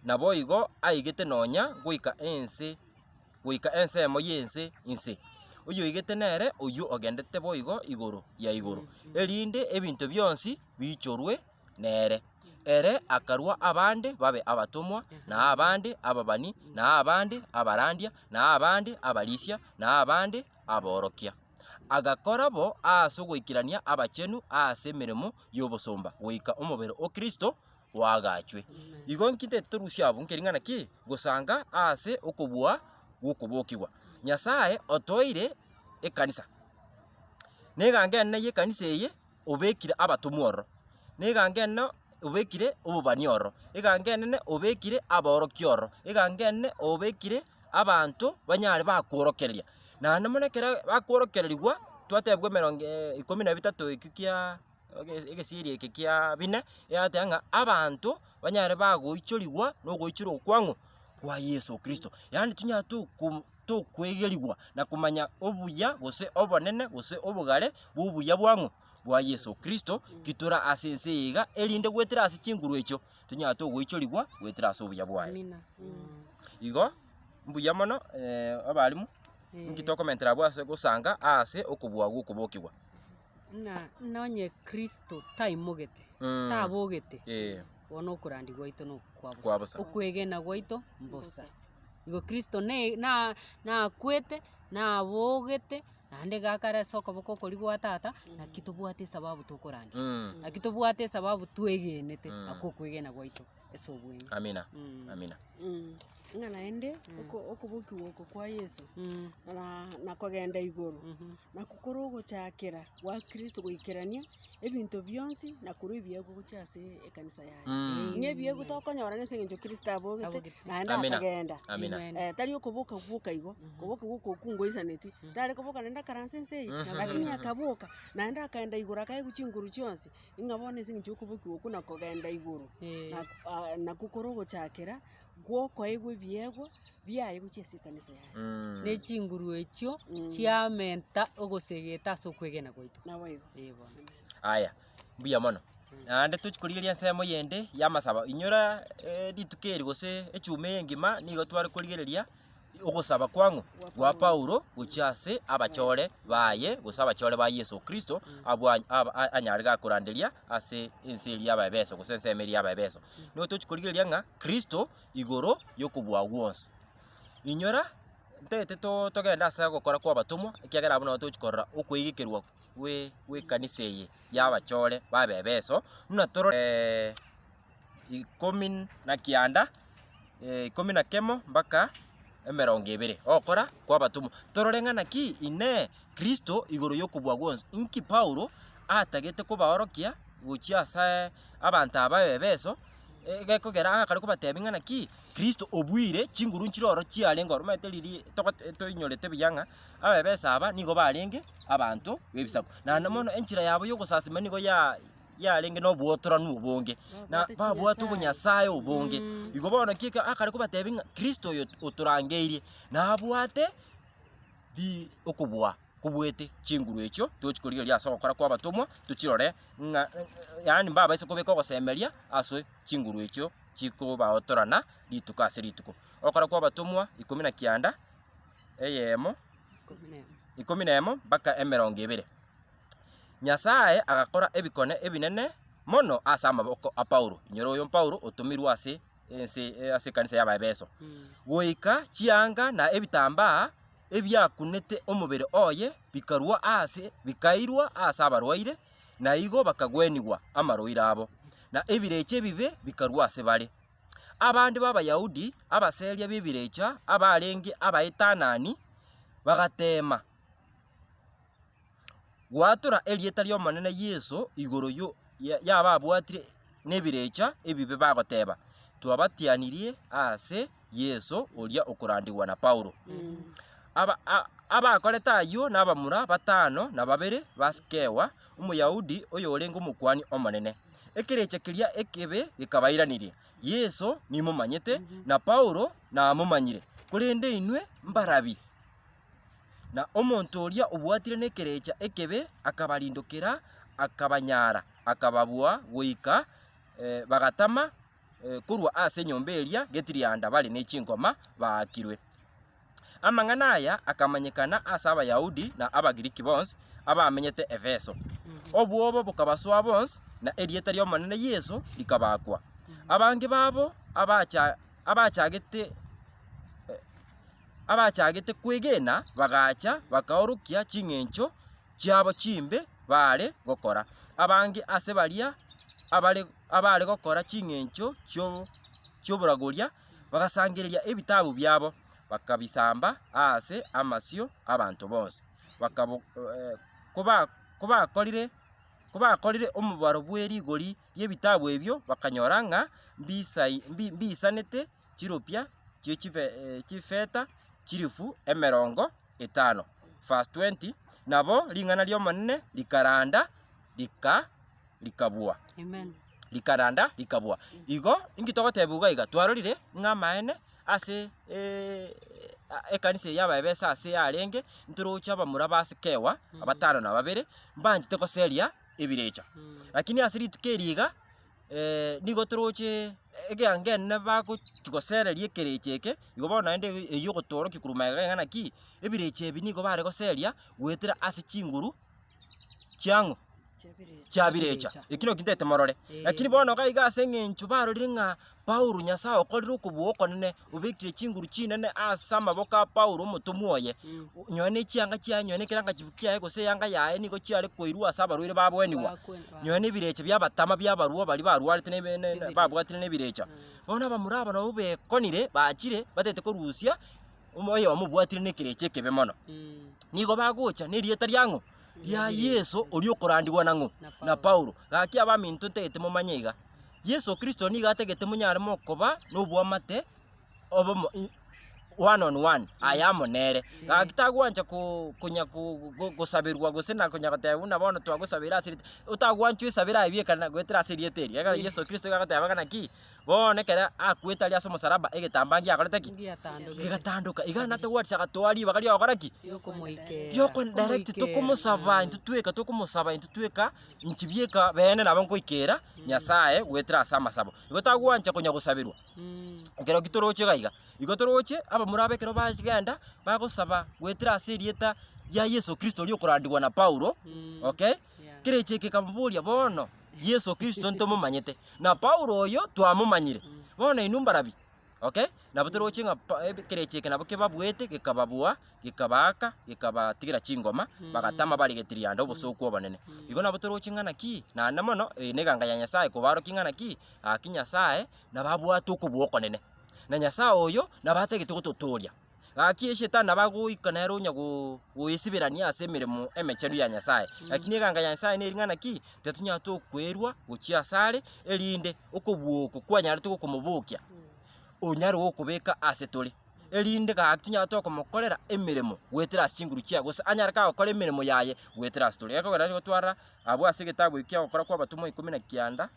Naboigo aigete nonya goika ense, goika ensemo y'ense inse. Oyoigete nere oyio ogendete boigo igoro ya igoro, erinde ebinto bionsi biichorwe nere. Ere akarua abande babe abatomwa, na abande ababani, na abande abarandia, na abande abarisia, na abande aborokia. Agakora bo ase ogoikerania abachenu ase emeremo y'obosomba, goika omobere o Kristo oagachwe. Igo nki ntete torusie abwo nkeri ng'a naki? Gosanga ase okobua gw'okobokigwa. Nyasae otoeire ekanisa, na egango enene y'ekanisa eye obekire abatomwa ororo, na egango enene obekire obobani ororo, egango enene obekire abaorokia ororo, egango enene obekire abanto banyare bakworokereria. Naende mono ekero bakworokererigwa, twatebigwa emerongo ikomi na bitato ekio kia egesieri eke kia bine, erateba ng'a abanto banyare bagoichorigwa na ogoichorwa okwo ng'o? Kwa Yeso Kristo. Yaani tinyara toko tokoegerigwa na komanya obuya gose obonene gose obogare bwa obuya bwa ng'o? Bwa Yeso Kristo, ki tore ase ense eye iga, erinde goetera ase chinguru echio, tonyare togoichorigwa goetera ase obuya bwaye. Amina. Igo, mbuya mono abalimu, inki tokomentera abwo ase gosanga ase okobua gwa okobokigwa. Ng'a nonye Kristo taimogete, tabogete, bono okorandia gwaito nokwa Kwa bosa, bosa. okwegena gwaito mbosa. Igo Kristo ne na nakwete, nabogete, naende iga akare ase okoboko okoria gwa tata, naki tobwate esababu tokorandia, naki tobwate esababu twegenete, nakwo okwegena gwaito ase obweng'e. Amina, amina. Ng'a naende, oko okobokigwa oko kwa Yeso, na na kogenda igoro, nakwo kore ogochakera gwa Kristo goikerania ebinto bionsi na korwa ebiegwa gochia ase ekanisa yaye. Ng'a ebiegwa tokonyora nase eng'encho Kristo abogete, Abogete. naende Amina. akagenda. Amina. Amen. Tari okoboka gwoka igo, koboka gwoka okwo ngoisaneti, tare koboka naende akaransa ense eye, lakini akaboka, naende akaenda igoro akaegwa chinguru chionsi, ng'a bono ase eng'encho ya okobokigwa okwo na kogenda igoro, Eh. nakwo kore ogochakera gwokoegwa ebiegwa biaye gochia ase ekanisa yaye. Ne chinguru echio chiamenta ogosegeta ase okwegena gwaito. Naboigo. Eh bono. Aya, mbuya mono. Naende tochi korigereria ensemo yende y'amasabo, inyora rituko eri gose echuma eye engima nigo tware korigereria ogosaba kwa ng'o? Gwa Paulo gochia ase abachore baye gose abachore ba Yeso Kristo abwo aba anyare gakoranderia ase ense eria y'Abaebeso gose ensemo eria y'Abaebeso. Nigo tochi korigereria ng'a Kristo igoro y'okobua gwonsi. Inyora, ntagete to togende ase ogokora kwa abatomwa, ekiagera abwo nabo tochi korora okoigekerwa gwe gwekanisa eye y'abachore b'Abaebeso, buna torore ikomi na kianda, ikomi na kemo mpaka emerongo ebere, ogokora kwa abatomwa. Torore ng'a naki inee Kristo igoro y'okobua gwonsi, inki Paulo atagete kobaorokia gochia aseee abanto aba b'Efeso, egekogera agakare kobatebia ng'a naki, Kristo obuire chinguru nchire ororo chiarenge ororo, omanyete riria togote toinyorete buya ng'a Abaefeso aba nigo barenge abanto b'ebisaku. Naende mono enchera yabo y'ogosasima nigo ya yarenge na obotoranu obonge, na Babwate babwate chinyasae. obonyasae obonge. Igo bono ki eke akare kobatebia ng'a Kristo oyo otorangeirie, nabwate ri okobua kobwete chinguru echio tochi korigereria ase ogokora kwa abatomwa, tochirore ng'a yaani mbabaisa kobeka ogosemeria ase chinguru echio chikobaotorana rituko ase rituko. Ogokora kwa abatomwa ikomi na kianda, eyemo, ikomi na emo mpaka emerongo ebere. Nyasae agakora ebikone ebinene mono ase amaboko a Paulo. Inyora oyo Paulo otomirwe ase ense ase ekanisa y'Abaefeso. Goika chianga na ebitambaa ebiakunete omobere oye bikarua ase bikairwa ase abarwaire, na igo bakagwenigwa amarwaire abo, na ebirecha ebibe bikarua ase bare. Abande b'Abayahudi, abaseria b'ebirecha abarenge abaetanani, bagateema Gwatora erieta ri'Omonene Yeso igoro y'ababwatire nebirecha ebibe bagoteba, Twabatianirie ase Yeso oria okorandigwa na Paulo. Abakorete ayio nabamura batano na babere ba Skewa, Omoyahudi oyorenge omokuani omonene. Ekerecha keria ekebe gekabairaneria, Yeso nimomanyete, na Paulo namomanyire, korende inwe mbarabi? Na omonto oria obwatire nekerecha ekebe akabarindokera, akabanyara, akababua goika bagatama korwa ase enyomba eria getirianda bare ne chingoma baakirwe. Amang'ana aya akamanyekana ase Abayahudi na Abagiriki bonsi abamenyete Efeso. Obwoba bokabasoa bonsi, na erieta ri'Omonene Yeso rikabakwa. Abange babo abacha abachagete Abachagete kwegena bagacha bakaorokia ching'encho. chiabo chimbe baare gokora. Abange ase baria abare abare gokora ching'encho chio chioboragoria bagasangereria ebitabu biabo, bakabisamba aase amasio 'abanto bonsi. Bakabo koba kobakorire kobakorire omobaro bwe rigori ri'ebitabu ebio, bakanyora ng'a mbisai mbi mbiisanete chiropia chie chife chifeta chilifu emerongo etano. Verse 20, Nabo ring'ana ri'Omonene rikaranda rika rikabua. Amen. Rikaranda rikabua. Igo inki togoteba iga iga? Twarorire ng'a amaene ase ekanisa eye y'Abaefeso ase yarenge, ntoroche abamura ba Sikewa abatano na babere, mbanchete goseria ebirecha. Lakini ase rituko eri iga, nigo toroche egeango enene bagochi gosereria ekerecha eke, igo bono naende eywo ogotoorokia korwa magega iga naki, ebirecha ebi nigo bare goseria goetera ase chinguru chiang'o? Chiabirecha. Eki naki ntagete morore. Lakini bono iga iga ase eng'encho barorire ng'a Paulo Nyasaye okorire okobua okonene, obekire chinguru chinene ase amaboko a Paulo omotomwa oye, nonye na echianga chiaye, nonye na ekerangachibu kiaye gose eyanga yaye nigo chiare koirwa ase abarwaire babwenigwa. Nonye na ebirecha biabatama biabarua baria barwarete na ebe ne ne babwatire na ebirecha. Bono abamura aba nabo bekonire bachire batagete korusia omo oyomo obwatire na ekerecha ekebe mono. Nigo bagocha na erieta ria ng'o? Ria Yeso oria okorandigwa nang'o? Na Paulo. Gaki abaminto ntagete momanye iga, Yeso Kristo nigo atagete monyare mokoba na oboamate obomo i one on one, aye amo nere. Gaki tagwancha ko konya ko go gosaberwa gose na konya goteba buna bono twagosabeire ase erieta, otagwancha oesabere aye bieka na goetera ase erieta eri. Ekero Yeso Kristo iga agoteba ng'a naki, bono ekero akwete aria ase omosalaba, egetambaa ngiakorete ki? Ngiatandogete. Gegatandoka. Iga natogwatisa agatoa ribaga riogokora ki? Riokomoikera. Riokodirect tokomosaba intwe tweka tokomosaba intwe tweka, inche bieka bene nabo nkoikera Nyasaye goetera ase amasabo. Igo tagwancha konya gosaberwa, ekero ki toroche iga iga, igo toroche abamura aba ekero bagenda, bagosaba goetera ase erieta ria Yeso Kristo oria okorandigwa na Paulo, okay, kerecha eke kekamoboria bono, Yeso Kristo ntomomanyete, na Paulo oyo twamomanyire, bono inwe mbarabi? Okay, nabo toroche ng'a pa ekerecha eke nabo kebabuete gekababua, gekabaaka, gekabatigera chingoma, bagatama bare getirianda obosooku obonene. Igo nabo toroche ng'a naki, naende mono, eye na eganga ya Nyasaye kobarokia ng'a naki, gaki Nyasaye nabo abwate okobua okonene. Na Nyasaye oyo, nabo atagete gototooria. Gaki eshetani nabo agoika nere onya go goesiberania ase emeremo emechenu ya Nyasaye. Lakini eganga ya Nyasaye neri ng'a naki, titonyara tokwerwa gochia asare, erinde okobua oko kwanyarete gokomobokia, onyare gokobeka ase tore, erinde gaki tonyare tokomokorera emeremo goetera ase chinguru chiaye, gose anyare kagokora emeremo yaye goetera ase tore. Gekogera nigo twarora abwo ase egetabu ekio kia ogokora kwa abatomwa ikomi na kianda,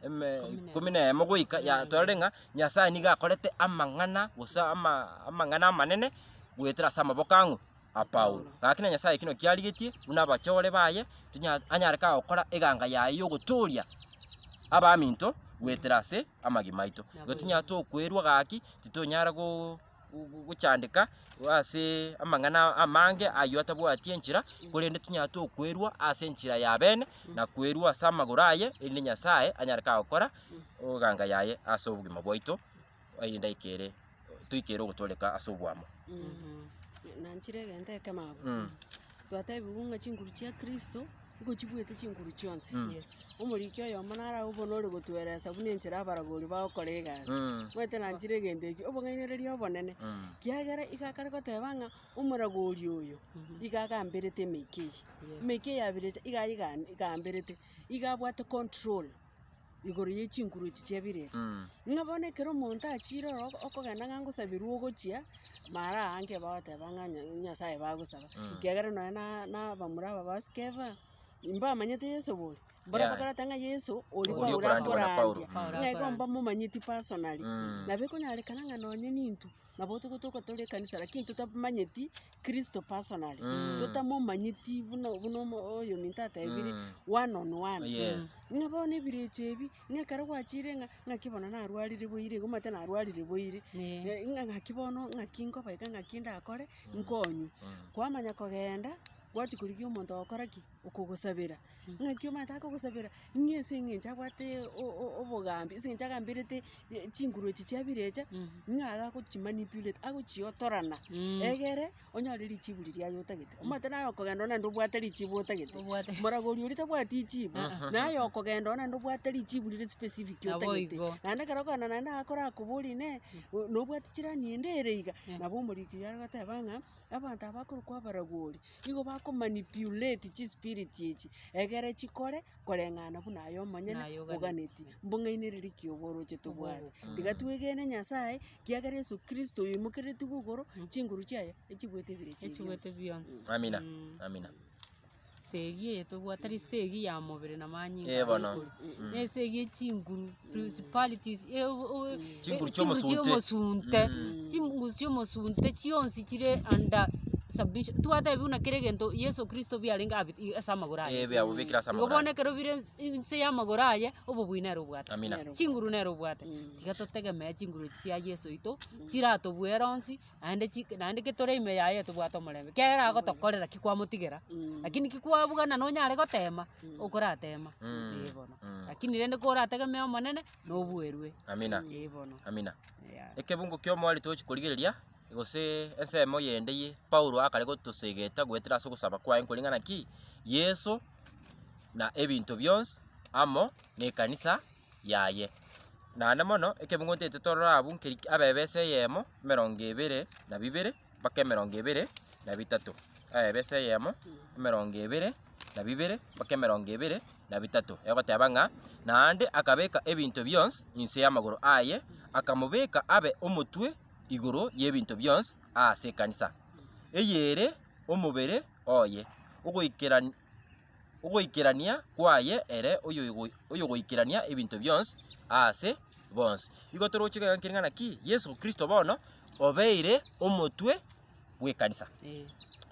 eme ikomi na eyemo goika ya twarorire ng'a Nyasaye nigo akorete amang'ana gose ama amang'ana amanene goetera ase amaboko ang'o? A Paulo. Gaki na Nyasaye ekio naki arigetie, buna abachore baye, tonya anyare kagokora eganga yaye ya ogotoria abaminto goetera ase amagima aito. Igo tinyara tokwerwa gaki, titonyara go gochandeka ase amang'ana amange aywo atabwati enchera, korende tinyara tokwerwa ase enchera ya bene, na kwerwa ase amagoro aye, erinde Nyasaye anyare kagokora eganga yaye ase obogima bwaito, erinde aikere toikere ogotoreka ase oboamo. Nanchire egento ekemo abwo, twatebiwu ng'a chinguru chia Kristo, nigo chibuete chinguru chionsi. Omoriki oyomo nare agwo bono ore gotueresa buna enchera abaragori bagokora egasi. Omanyete nanchire egento ekio, obong'ainereria obonene, kiagera iga akare goteba ng'a omoragori oyo, iga agamberete emeika eye, emeika eye yabirecha iga ayegani egamberete, iga abwate control igoro ya chinguru echi chiabirecha. Ng'a bono ekero omonto achire oro okogenda ng'a ngosaberwa ogochia, mara aange bagoteba ng'a nya nyasaye bagosaba, ekiagera nonye na na abamura aba ba Skeva, mbamanyete Yeso bori, mboro Yeah. bakareta ng'a Yeso oria Oria Paulo okorandigwa na Paulo. akorandia, Paulo ng'a igo akorandia. mbamomanyeti personally. Nabo ekonyarekana ng'a nonye nintwe, nabo togotoka tore ekanisa lakini totamanyeti Kristo personally, totamomanyeti buna buna omo oyominto atebire one on one. Yes. Ng'a bono ebirecha ebi, ng'a ekero gwachire ng'a ng'aki bono narwarire boire igo omanyete narwarire boire, ng'a ng'aki bono ng'aki nkoba iga ng'aki ndakore, nkonywe. Kwamanya kogenda, gwachia korigia omonto ogokora ki? okogosabera, ng'aki omanyete akogosabera, ng'a ase eng'encho abwate o- o- obogambi ase eng'encho agamberete chinguru echi chia birecha, ng'a iga agochimanipulate agochiotorana, egere onyore richibu riria aye otagete. Omanyete naye okogenda naende obwate richibu otagete, Obwate. moragori oria tabwati richibu, naye okogenda oo naende obwate richibu rire specific Nabo otagete. igo. Naende ekero okogenda naende akorakoborie inee, nobwate chirani ende ere iga, nabo omoriki oyio arigoteba ng'a, abanto aba bakorokwa abaragori, nigo bakomanipulate chispirit echi, egere chikore koreng'ana buna aye omonyene Naye oganetie. oganetie. Mbong'ainereria ki obo oroche tobwate. Tiga twegene Nyasaye, kiagera Yeso Kristo oimokeretigwe igoro, chinguru chiaye, echibuete ebirecha ebi Echibuete bionsi. bionsi. Amina, amina. Segi eye tobwate tari segi ya mobere na manyinga Eh, bono. ayekori. Ne esegi ye chinguru, principalities, e- o- o- Chinguru e- chia omosunte. chiomosunte, chinguru chia omosunte chionsi chire under submission, twatebiwa buna kera egento Yeso Kristo biarenge abi ase amagoro aye. Eh, biabobekire ase Igo amagoro bono aye. ekero bire nse inse ya amagoro aye, obobui nere obwate. Amina. Nere Chinguru nere obwate. Tiga totegemee chinguru echi chia Yeso oito, chiratobuere onsi. Naende chi naende getore ime yaye tobwate omorembe, ekiagera agotokorera ki kwamotigera, lakini ki kwabugana nonyare gotema, okoratema eh bono. Lakini rende korategemee omonene, nobuerwe Amina. eh bono, Amina. yeah. Ekebungo kia omoerio togochi korigereria, gose ensemo yende ye Paulo akare gotosegeta goetera ase ogosaba kwaye nkoring'ana ki? Yeso na ebinto bionsi amo na ekanisa yaye. Naende mono, ekebungo ntaete torore abwo nkeri abebe ase eyemo, emerongo ebere na bibere, mpaka emerongo ebere na bitato. Abebe ase eyemo, emerongo ebere na bibere, mpaka emerongo ebere na bitato. Egoteba ng'a, naende akabeka ebinto bionsi inse y'amagoro aye, akamobeka abe omotwe igoro y'ebinto bionsi ase ekanisa, eyere omobere oye, ogoikerani. ogoikerania kwaye ere oyogoikerania ebinto bionsi aase bonsi. Igo toroche iga nkere ng'a naki Yeso Kristo bono obeire omotwe bw'ekanisa.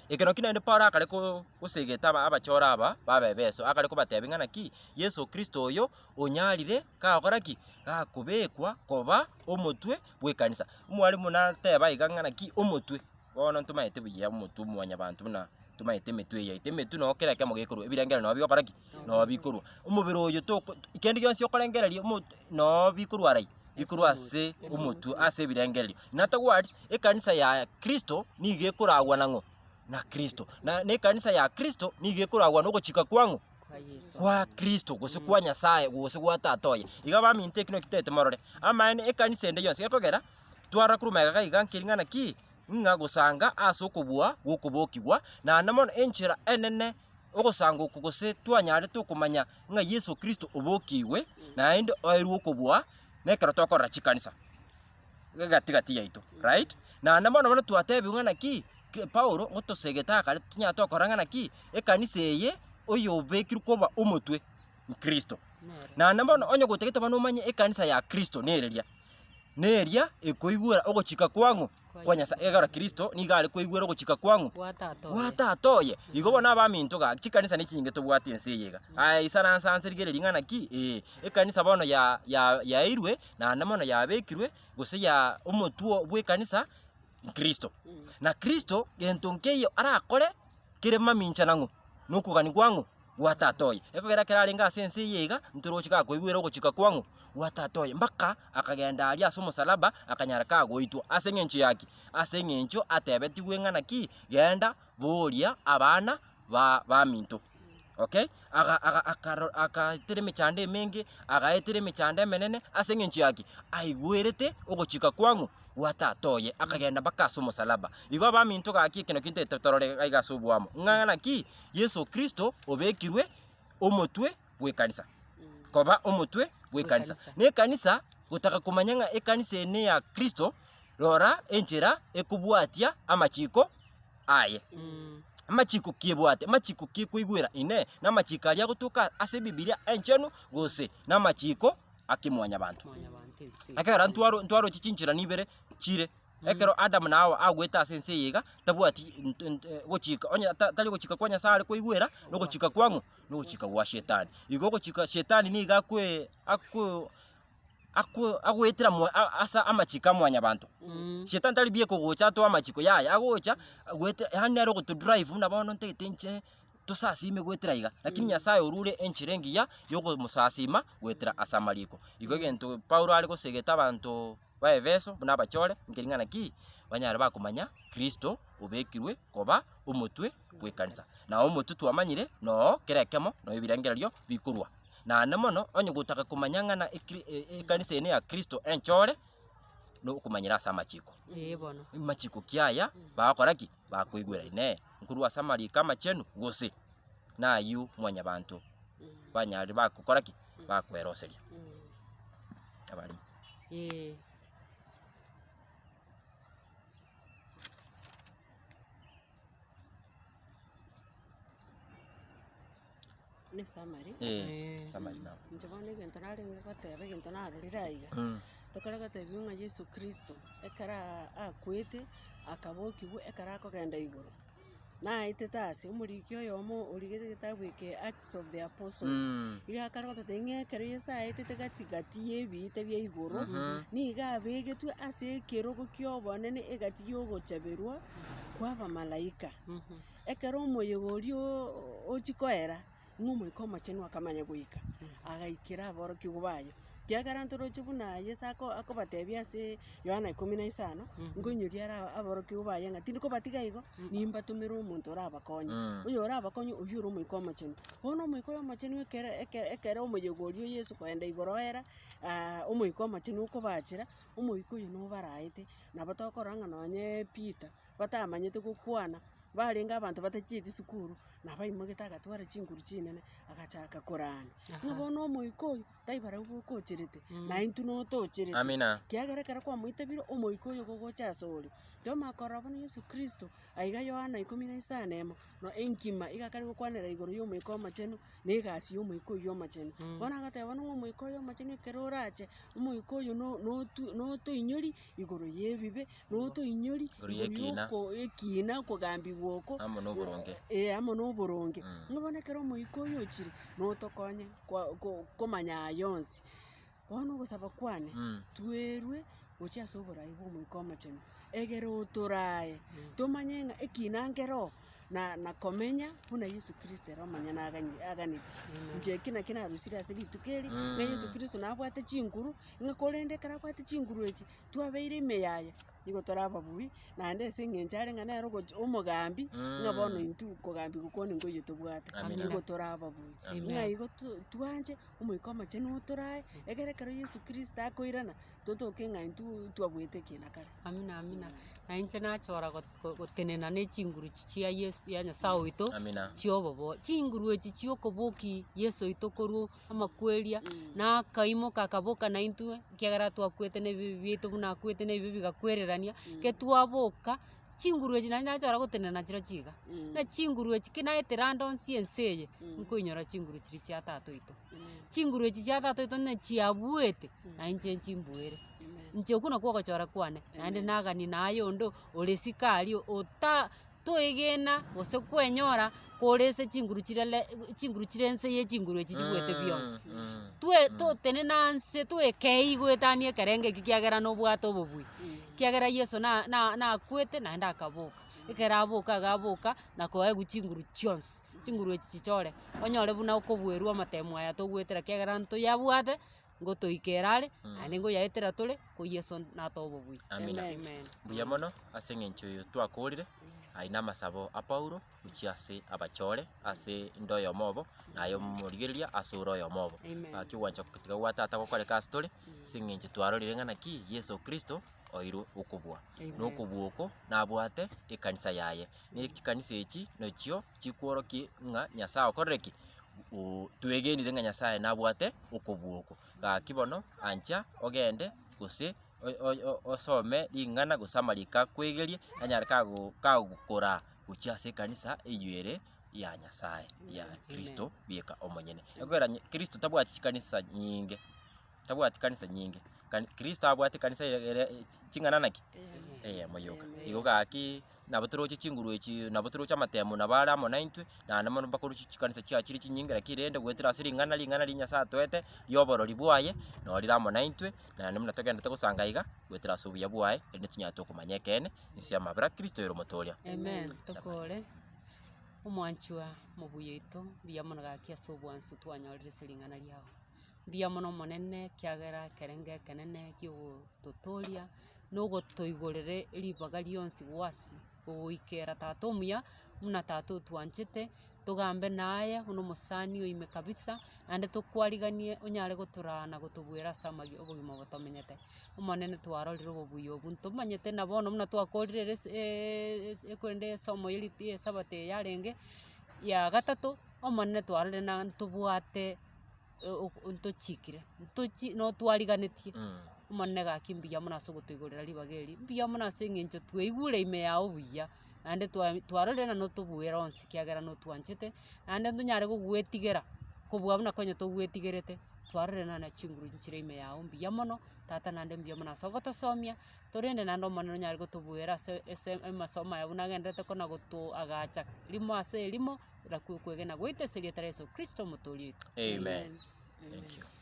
Ekero naki naende Paulo akare ko gosegeta aba abachore aba b'Abaefeso, akare kobatebia ng'a naki Yeso Kristo oyo onyarire gakora ki? Gakobekwa koba omotwe bw'ekanisa. Omwalimu nateba iga ng'a naki omotwe. Bono ntomaete buya omotwe omwanyabanto buna tomaete emetwe eye yaito, emetwe noo kera ekemo gekorwa, ebirengero noo bigokora ki? Noo bikorwa. Omobere oyo toko kende gionsi okorengereria omo noo bikorwa aria, bikorwa ase omotwe ase ebirengererio. In other words, ekanisa ya kristo nigo ekoragwa nang'o? Na kristo. Na na ekanisa ya kristo nigo ekoragwa na ogochika kwa ng'o? Kwa Yeso. Kwa kristo gose kwa Nyasaye gose gwa tata oye. Iga baminto eki naki totaete morore, amaene ekanisa ende yonsi gekogera, twara korwa magega iga nkeri ng'a naki, ng'a gosanga ase okobua gw'okobokigwa, naende mono enchera enene ogosanga oko gose twanyarete okomanya ng'a Yeso Kristo obokigwe, naende oerwe okobua, nekero tokorora chikanisa egati gati yaito, right? Naende mono bono twatebiwa ng'a naki, ki Paulo ngotosegete akare tonyare tokora ng'a naki, ekanisa eye oyobekirwe koba omotwe Kristo. Naende bono onye gotagete bono omanye ekanisa ya Kristo nereria, neria ekoigwera ogochika kwa ng'o? Kwa Nyasae. Ekero Kristo nigo are koigwera ogochika kwa ng'o? Gwa tata oye. Gwa tata oye. Igo bono abaminto gaki chikanisa ne chinyinge tobwate ense eye iga. Aye isaransa nse rigereria ng'a naki ee, ekanisa bono ya ya yaeirwe naende mono yabekirwe gose ya omotwe bw'ekanisa Kristo. Na Kristo gento nkeiyo arakore kere mamincha nang'o? Nokogania kwa ng'o? Gwa tata oye. Ekogera ekero arenge ase ense eye iga, ntoroche gakoigwera ogochika kwa ng'o? Gwa tata oye. Mpaka akagenda aria ase omosalaba, akanyara kagoitwa. Ase eng'encho ya ki? Ase eng'encho atebetigwe ng'a naki, genda boria abana ba baminto. Okay, aga aga akaro akaetera emechando emenge, agaetera emechando emenene, ase eng'encho ya ki? Aigwerete ogochika kwa ng'o? Gwa tata oye, akagenda mpaka ase omosalaba. Igo abaminto gaki eke nakio ntagete torore iga ase oboamo, ng'a naki Yeso Kristo obekirwe omotwe bw'ekanisa, koba omotwe bw'ekanisa. Bw'ekanisa. Na ekanisa, gotaka komanya ng'a ekanisa eye neya Kristo, rora enchera ekobwatia amachiko aye. Amachiko ki ebwate? Amachiko ki ekoigwera? Inee! Namachiko aria agotoka ase Ebibilia enchenu gose namachiko akemwanyabanto? Mwanyabanto ense. Ekero ntwaro ntwaroche chinchera nibere chire, ekero Adamu na Hawa agwete ase ense eye iga, tabwati nt nt gochika onye ta tari gochika kwa Nyasaye are koigwera, na ogochika kwa ng'o? Na ogochika gwa shetani. Igo ogochika shetani nigo akoe ako ako agoetera mwa a ase amachiko a mwanyabanto. Shetani tari buya kogocha atoe amachiko yaya, agocha goetera yaani nere ogotodrive buna bono ntagete inche. Tosasime goetera iga, lakini Nyasaye orure enchera engiya yokomosasima goetera ase amariko. Igo egento Paulo are gosegeta abanto ba Efeso buna abachore, nkeri ng'a naki, banyare bakomanya Kristo obekirwe koba omotwe bw'ekanisa. Na omotwe twamanyire noo kera ekemo noo ebirengererio bikorwa. Naende mono, onye gotaka komanya ng'a na ekri ekanisa eye neya Kristo enchore, nokomanyera ase amachiko. Ee bono. Amachiko ki aya, bagokora ki? Bakoigwera inee, nkorwa ase amariko amachenu gose nayio mwanyabanto banyarire bagokora ki? Bakweroseria. Abarimo. Ee. Ne summary. Eh, summary nabo. Inche bono egento narenge goteba egento narorire aiga, tokare gotebiwa ng'a Yeso Kristo, ekero akwete, akabokigwa ekero akogenda igoro, naetete ase omoriki oyomo origete egetabu eke Acts of the Apostles, iga akare gototebia ng'a ekero Yeso aetete gati gati ya ebiita bia igoro, nigo abegetwe ase ekerogo kia obonene egati ya ogochaberwa kwa abamalaika. Ekero omoyega oria ochia koera, ng'a Omoika Omochenu akamanya goika, agaikera aborokigwa baye. Ekiagera ntoroche buna Yeso ako akobatebia ase Yohana ikomi na isano, nkoinyoria are aborokigwa baye ng'a tindikobatiga igo, nimbatomere omonto orabakonye. Oyo orabakonye oywo ore Omoika Omochenu. Bono Omoika oyo Omochenu ekere ekere ekere omoyega oria o Yeso kogenda igoro oera, Omoika Omochenu okobachera, Omoika oyo nobaraete, nabo tokorora ng'a nonye Peter, batamanyete gokwana, barenge abanto batachieti sukuru, nabo aimogete agatwara chinguru chinene, agachaka korana. Ng'a bono omoika oyo, tai barabwo bokocherete, na intwe notocherete. Amina. Kiagera ekero kwamoitabire, omoika oyo gogocha asore. Twamanya korora bono Yeso Kristo, aiga Yohana ikomi na isano emo, no enkima iga akare gokwanera igoro ya omoika omochenu, na egasi ya omoika oywo omochenu. Bono agateba bono ng'a omoika oyo omochenu ekero orache, omoika oyo no- notu notoinyori igoro ya ebibe, notoinyori Igoro ya igoro ekina. yoko ekina okogambigwa oko, Amo na oboronge. eh amo na oboronge. Ng'a bono ekero omoika oyo ochire, notokonye kwa ko komanya aya onsi. Bono ogosaba kwane, twerwe gochia ase oborai bwa omoika omochenu, egere otorae, tomanye ng'a ekina nkere oo, na na komenya buna Yeso Kristo ere omonyene aganye aganetie. Inche eki naki narusire ase rituko eri, ng'a Yeso Kristo nabwate chinguru, ng'a korende ekero abwate chinguru echi, twabeire ime yaye, nigo tore ababuya, naende ase eng'encho are ng'a nere ogocha omogambi, ng'a bono intwe kogambigwa kwane nkoiywo tobwate, Amina. nigo tore ababuya. Amina. Ng'a igo to twanche, omoika omochenu otorae, ekere ekero Yeso Kristo akoirana, totoke ng'a intwe twabuete ekina kare. Amina amina. Na inche nachora got gotenena na echinguru chia Yeso ya Nyasaye oito, Amina. chia obobo. Chinguru echi chia okobokia Yeso oito korwa amakweria, na akaimoka akaboka naintwe, ekiagera twakwete na ebibe biaito buna akwete na ebibe bigakwererania, ekero twaboka, chinguru echi naende nachora gotenena nachirochio iga, ng'a chinguru echi ki naetera ande onsi ense eye, nkoinyora chinguru chiria chia tata oito. Chinguru echi chia tata oito onye chiabuete, na inche nchimbuere. Inche okwo nakwo ogochora kwane, naende naganie naye onde ore isiko aria ota toegena gose kwenyora kore ase chinguru chire le chinguru chire nse ya echinguru echi chibuete bionsi. Twe totenena nse toekei goetania ekerengo eki kiagera nobwate obobui, ekiagera Yeso na na nakwete naende akaboka, ekero aboka iga aboka na koegwa chinguru chionsi, chinguru echi chichore, onyore buna okobuerwa amatemo aya togoetera ekiagera ntoyabwate, ngotoikera are, naende ngoyaetera tore, ko Yeso natoe obobui. Amina. Amen. Mbuya mono ase eng'encho eye twakorire, ayio namasabo a Paulo gochia ase abachore, ase inde oyomo obo, naye omorigereria ase ore oyomo obo. Amen. Gaki ogwancha tiga gwa tata gokoreka ase tore, ase eng'encho twarorire ng'a naki Yeso Kristo oirwe okobua. Amen. Na okobua oko nabwate ekanisa yaye, ne chikanisa echi nachio chikworokia ng'a Nyasaye okorire ki? Oo twegenire ng'a Nyasaye nabwate okobua oko. Gaki bono ancha ogende gose osome ring'ana gose amariko akwegerie anyare kago kagokoraa gochia ase ekanisa eywo ere ya Nyasaye, ya Kristo bieka omonyene. Ekogera Kristo tabwati chikanisa nyinge, tabwati kanisa nyinge, kani Kristo abwate ekanisa ere ere ching'ana naki? Eyemo yoka. Igo gaki. Nabo toroche chinguru echi, nabo toroche amatemo nabo are amo naintwe, naende mono mpaka oroche chikanisa chiachire chinyinge lakini rende goetera ase ring'ana ring'ana ria Nyasaye atoete, ria oborori bwaye, noo rire amo naintwe, naende buna togenderete gosanga iga, goetera ase obuya bwaye, erinde tonyare tokomanya ekeene, inse y'amabera Kristo ere omotoria. Amen, tokore. Omwanchwa mobuya oito, mbuya mono gaki ase obwansu twanyorire ase ring'ana riago. Mbuya mono Omonene ekiagera ekerengo ekenene kiogototoria, na ogotoigorera ribaga rionsi gwasi gogoikera tata omuya, buna tata otwanchete, togambe naye buna omosani oime kabisa, naende tokwariganie onyare gotoraa na gotobuera ase amagi obogima obo tomenyete. Omonene twarorire obobuya obwo ntomanyete na bono buna twakorire ere ase ekorende esomo ya rit esabato eye yarenge, ya gatato, omonene twarorire na ntobwate ntochikire, ntochi notwariganetie, omonene gaki mbuya mono ase ogotoigorera ribaga eri, mbuya mono ase eng'encho twaigure ime yago buya, naende twa twarorire ng'a notobuere onsi ekiagera notwanchete, naende ntonyare gogoetigera kobua buna konya togoetigerete, twarorire ng'a na chinguru nchire ime yago mbuya mono, tata naende mbuya mono ase ogotosomia, torende naende omonene onyare gotobuera ase ase amasomo aya buna agenderete kona gotoagacha rimo ase erimo, rakwa okwegena gwaito ase erieta ria Yeso Kristo omotoori oito. Amen. Amen. Thank you.